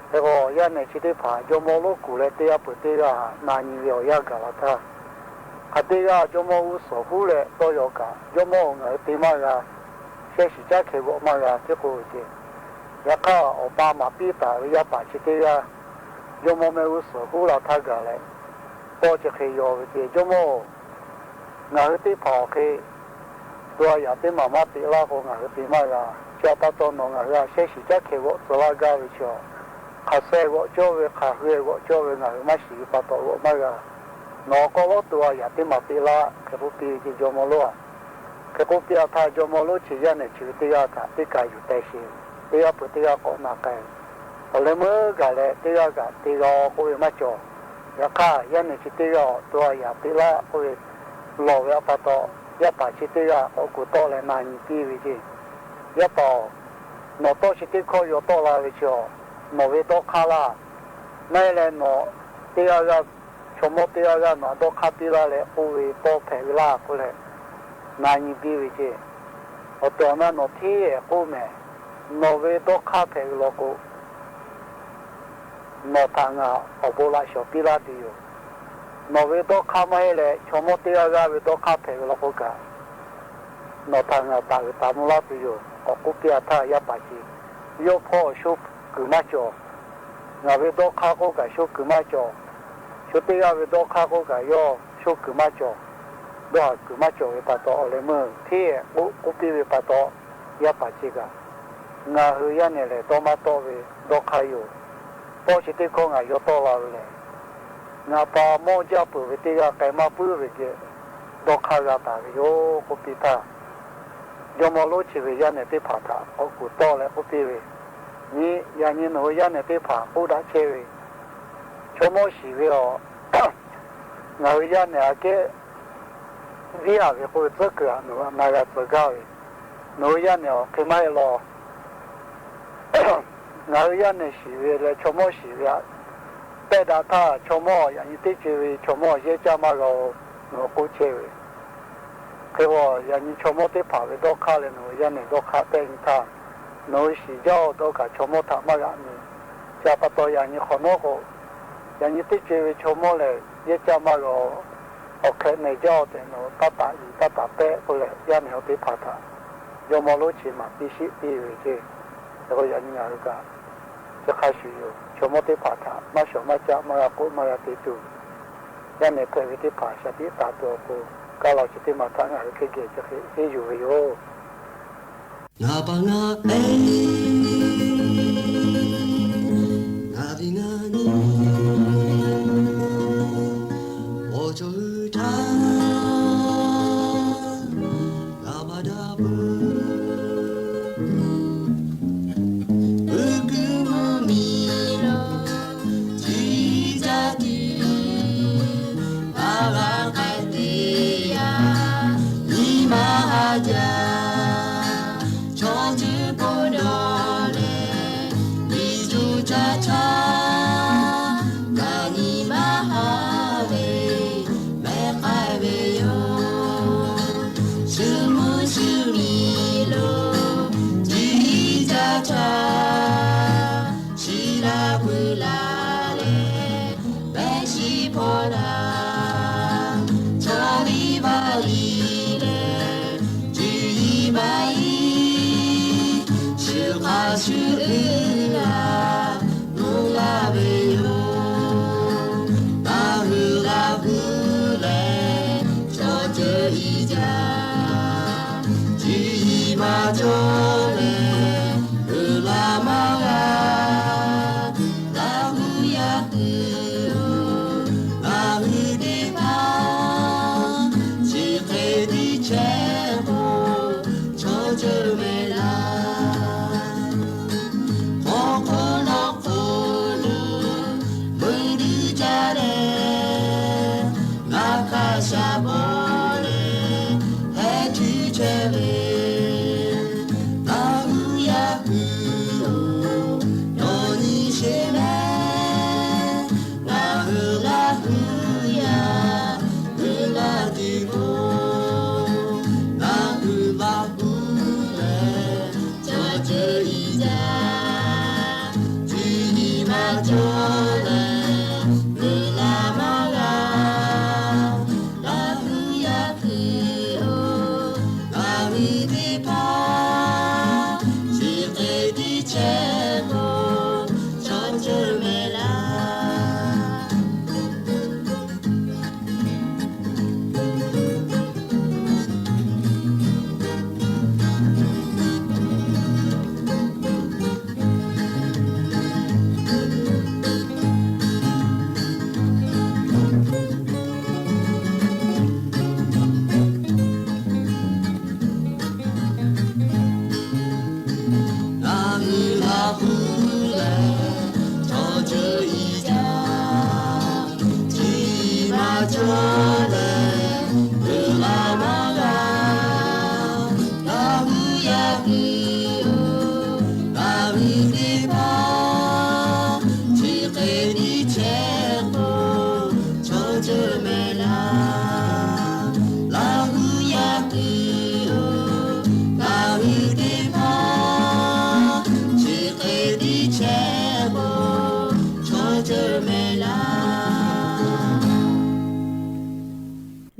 Hk'e k'o, yaˇ nehˬ chi teˇ hpaˍ jawˇmawˇ lonˉ kuˬ leh teˇ g'aˇ peuˬ teˇ g'aˇ na nyi ve awˬ yanˇ gaˬ la htaˇ, hk'aˬ teˇ g'aˇ jawˇmawˇ g'uˇ suhˍ huˉ leh tawˇ yaw kaꞈ, jawˇmawˇ-oˬ, ngaˬ hui te maˇ g'a. Shehˇ shiˍ caˉ hkeh g'awꞈ maˇ g'a tehꞈ k'oˆ ve ceˇ. Yaꞈ hk'aˇ, awˬ pa maˍ piˇ taˍ ve yaˇ paˍ chi teˇ g'aˇ jawˇmawˇ mehˆ g'uˇ suhˍ huˉ la htaˇ gaˬ leh, tawˇ chi hk'e yaw ve ce. Jawˇmawˇ-oˬ, ngaˬ hui teˇ hpaˍ awˬ hk'e to a yaꞈ teˇ maˬ maˇ peꞈ laˇ k'o, ngaˬ hui te maˇ g'a. Chi pa taw nawˬ ngaˬ hui a shehˉ shiˍ caˉ hkeh g'awꞈ tcuh laˇ gaˇ ve chi a, hk'aˬ suh g'awꞈ cawˇ ve, hk'aˬ hui g'awꞈ cawˇ ve ngaˬ hui maˇ shiˍ ve pa taw g'awꞈ maˇ g'a. Nawˬ k'awꞈ lawˉ to a yaꞈ teˇ maˬ peꞈ laˇ hk'e k'oˆ piˇ ve ce, jawˇmawˇ lonˉ-a. Hk'e k'oˆ piˇ a htaˇ, jawˇmawˇ lonˉ chi yaˇ nehˬ chi ve teˇ g'aˇ htaꞈ teˇ kaˬ yuˬ teh sheˍ, teˇ g'aˇ peuˬ teˇ g'aˇ k'awꞈ na k'ai. Awˬ leh meuˇ gaˬ leh teˇ g'aˇ kaꞈ te g'a-o k'oˆ ve maˇ cawˬ. Yaꞈ hk'aˇ, yaˇ nehˬ chi teˇ g'aˇ awˬ to a yaꞈ peꞈ laˇ k'oˆ ve lawˬ ve a pa taw, yaˇ paˍ chi teˇ g'aˇ k'awꞈ kuˬ tawˆ leh na nyi piˇ ve ce. Yaˇ paˍ-oˬ, nawˬ tawˇ chi teˇ hkawˇ yaw tawˆ la ve chi a, nawˬ ve dawˇ hk'aˇ laˇ. Maˇ heˆ leh nawˬ teˇ g'aˇ g'aˇ, chaw mawˇ teˇ g'aˇ g'aˇ nawˬ htaꞈ dawˇ hk'aˇ piˇ laˇ leh k'oˆ ve tawˇ hpehꞈ ve laˇ k'oˆ leh na nyi piˇ ve ce. Awˬ tehˬ awˬ na nawˬ hteˇ ehˍ k'oˆ mehˍ. Nawˬ ve dawˇ hk'aˇ hpehꞈ ve law k'o, nawˬ htaꞈ ngaˬ awˬ bon laꞈ shawˍ piˇ laˇ tuˬ yoˬ. Nawˬ ve dawˇ hk'aˇ maˇ heˆ leh chaw mawˇ teˇ g'aˇ g'aˇ ve dawˇ hk'aˇ hpehꞈ ve law k'o kaꞈ, nawˬ htaꞈ ngaˬ taˍ uiˍ taˍ mvuh laˇ tuˬ yoˬ. K'awꞈ k'oˆ piˇ a htaˇ, yaˇ paˍ chi yawˇ hpawˇ awˬ sho kuiˬ maˇ cawˬ. Ngaˬ ve dawˇ hk'aˇ k'oˆ kaꞈ sho kuiˬ maˇ cawˬ. Shu teˇ g'aˇ ve dawˇ hk'aˇ k'oˆ kaꞈ yawˇ sho kuiˬ maˇ cawˬ. Dawˇ haˍ kuiˬ maˇ cawˬ ve pa taw, awˬ leh meuˇ hteˇ ehˍ k'oˆ k'oˆ piˇ ve pa taw, yaˇ paˍ chi kaꞈ, ngaˬ hui yaˇ nehˬ lehˬ dawˇ maˇ tawˆ ve dawˇ hk'aˇ yoˬ. Tawˇ chi teˇ hkawˇ ngaˬ yaw tawˆ la ve lehˬ, ngaˬ pa mawˇ jaˇ peuˬ ve teˇ g'aˇ k'ai maˇ puiˉ ve geh dawˇ hk'aˇ g'a taˍ ve yoˬ k'oˆ piˇ htaˇ, jawˇmawˇ lonˉ chi ve yaˇ nehˬ teˇ hpaˍ htaꞈ k'awꞈ kuˬ tawˆ leh k'oˆ piˇ ve, Nyi, yaꞈ nyi nawˬ hui yaˇ nehˬ teˇ hpaˍ k'oˆ daꞈ chehˇ ve, chaw mawˇ shiˍ ve a, ngaˬ hui yaˇ nehˬ aꞈ kehˉ viˉ aˍ ve k'oˆ ve tcuhˉ kuiˬ aꞈ nawˬ hui na g'a tcuh gaˇ ve, nawˬ hui yaˇ nehˬ awˬ hk'e maˇ heˆ law. Ngaˬ hui yaˇ nehˬ shiˍ ve leh chaw mawˇ shiˍ ve aꞈ pehˆ daꞈ htaˇ, chaw mawˇ yaꞈ nyi teˇ co-e ve chaw mawˇ yehˇ caˇ maˇ g'a-o, nawˬ hui k'oˆ chehˇ ve. Hk'e k'o, yaꞈ nyi chaw mawˇ teˇ hpaˍ ve dawˇ hk'aˇ leh nawˬ hui yaˇ nehˬ dawˇ hk'aˇ pehˆ nyi htaˇ, nawˬ hui shiˍ jaˇ-o dawˇ kaꞈ chaw mawˇ htaꞈ maˇ g'aꞈ nyi. Chi pa taw yaꞈ nyi hk'awꞈ nawˉ k'o, yaꞈ nyi teˇ co-e ve chaw mawˇ lehˬ yehˇ caˇ maˇ g'a-o. Awˬ hk'ehꞈ nehˬ jaˇ-o tehꞈ nawˬ hui taˇ taꞈ yuˬ taˇ taꞈ pehˆ k'oˆ leh, yaˇ nehˬ awˬ teˇ hpaˍ htaꞈ jawˇmawˇ lonˉ chi maˍ piˇ sheˆ piˇ ve ce. Hk'e k'o yaꞈ nyi ngaˬ hui kaꞈ chi hk'a shuˍ yoˬ. Chaw mawˇ teˇ hpaˍ htaꞈ maˇ shawˍ maˇ caˆ maˇ g'a k'oˆ maˇ g'a te tuˬ, yaˇ nehˬ hpehꞈ ve teˇ hpaˍ shaˍ tiꞈ taˍ tuˬ awˬ pon, kaˇ la chi teˇ maˬ htaꞈ ngaˬ hui hk'e geh chi hk'e henˇ yuˬ ve yoˬ. Ngaˬ pa ngaˬ e, ngaˬ ve ngaˬ nyi, awˬ cawˬ hui htaˇ, ngaˬ pa daꞈ peuˬ. Uˉ kuiˉ mvuhˇ miˬ lo, ciˉ caˇ tuˬ, a g'a k'ai teˇ yanˇ, nyi ma ha jaˇ. Chaw ceuˬ po dawˬ leh, miˬ cuˬ caˇ caˇ, kaꞈ nyi ma ha ve mehˬ k'ai ve yoˬ. Shu mvuhˇ shu miˬ lo, ciˉ caˇ caˇ, chi la puiˬ la leh, pehˇ shiˍ hpaw la, chaw liˇ vaˇ liˇ leh, cuˇ yiˍ maˇ yiˍ, shu hk'a shu uiˍ la, mvuh la ve yoˬ. Ngaˬ hui g'a hui leh, chaw ceuˬ iˉ jaˇ, cuˇ yiˍ maˇ cawˬ leh, uiˍ la maˇ g'a. Laˇ hu yaˇ hui-oˬ, ngaˬ hui teˇ hpaˍ chi hk'e tiˇ chehˇ k'o, chaw ceuˬ mehˍ laˇ. Hk'awꞈ hk'oˆ nawˬ hk'oˆ lo meuˇ duˇ jaˇ leh, ngaˬ hk'a shaˍ bawˬ leh, heh cuˇ chehˇ ve, Laˇ hu yaˇ hui-oˬ, nawˬ nyi sheˍ mehˍ. Ngaˬ hui Laˇ hu yaˇ hui la tuˬ k'o, Laˇ hu Laˇ hu leh, chaw ceuˬ iˉ jaˇ, cuˇ yiˍ maˇ cawˬ leh, uiˍ la maˇ g'a. Laˇ hu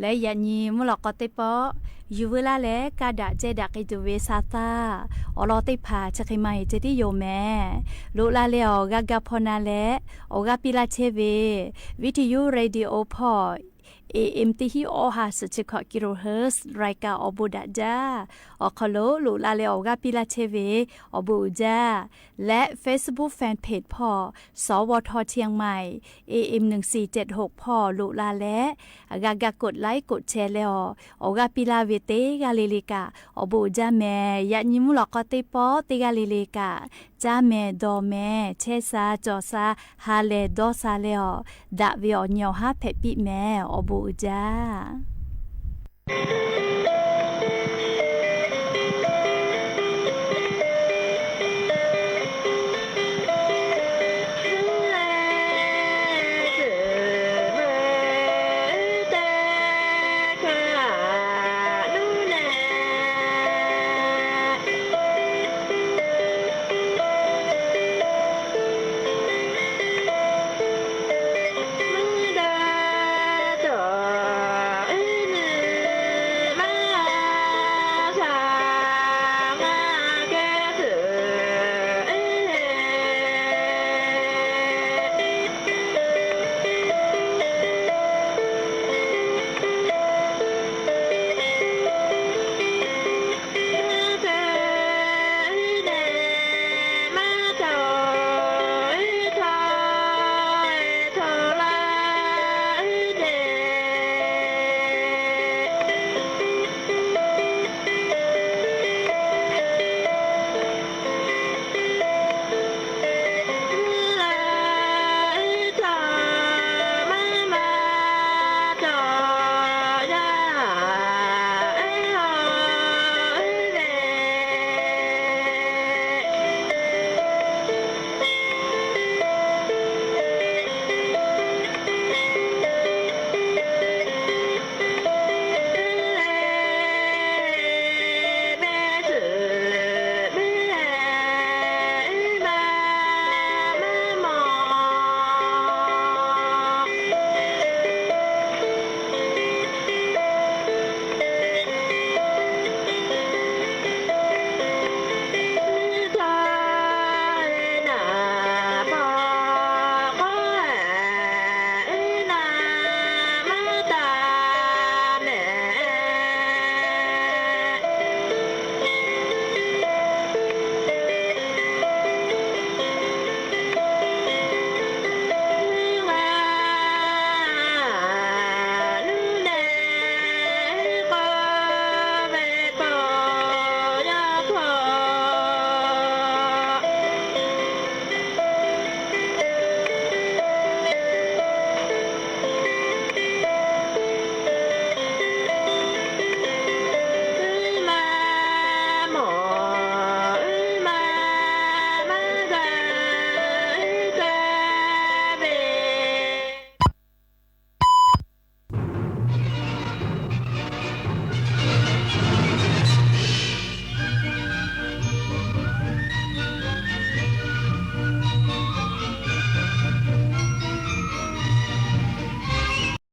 Leh yaꞈ nyi mvuhˇ lawꞈ k'aw teˇ pawˆ, yuˬ veu laˇ leh kaˇ daꞈ ceh daꞈ k'ai tuˬ ve sa taˇ awˬ lawn teˇ hpaˍ chi hk'e maˇ heˆ ceh tiˉ yoˬ mehˍ. Loꞈ la leh awˬ g'aˇ gaˇ hpawˇ na leh awˬ g'aˇ piˇ laˇ chehˇ ve, Viˉ ti yuˇ radio hpawˇ, A M teˇ hinˉ awˇ ha suhˍ chi hkawꞈ kilohertz รายการ awˬ bon daꞈ jaˇ. Awˬ hk'aw lo loꞈ la leh awˬ g'aˇ piˇ laˇ chehˇ ve awˬ bon uiˍ jaˇ. Leh Facebook fan page hpawˇ สวท เชียงใหม่ A M หนึ่งสี่เจ็ดหก hpawˇ loꞈ la leh g'a ga กดไลค์ กดแชร์ leh awˬ, awˬ g'aˇ piˇ laˇ ve teˇ g'aˇ le le kaꞈ awˬ bon uiˍ jaˇ mehˍ. Yaꞈ nyi mvuhˇ lawꞈ k'aw teˇ pawˆ teˇ g'aˇ le le kaꞈ caˇ mehˍ dawˬ mehˍ chehˇ sha cawˬ sha ha lehˬ dawˇ sha leh awˬ, daꞈ ve awˬ nyi awˬ haˉ hpehꞈ piˇ mehˍ. Awˬ bon uiˍ jaˇ.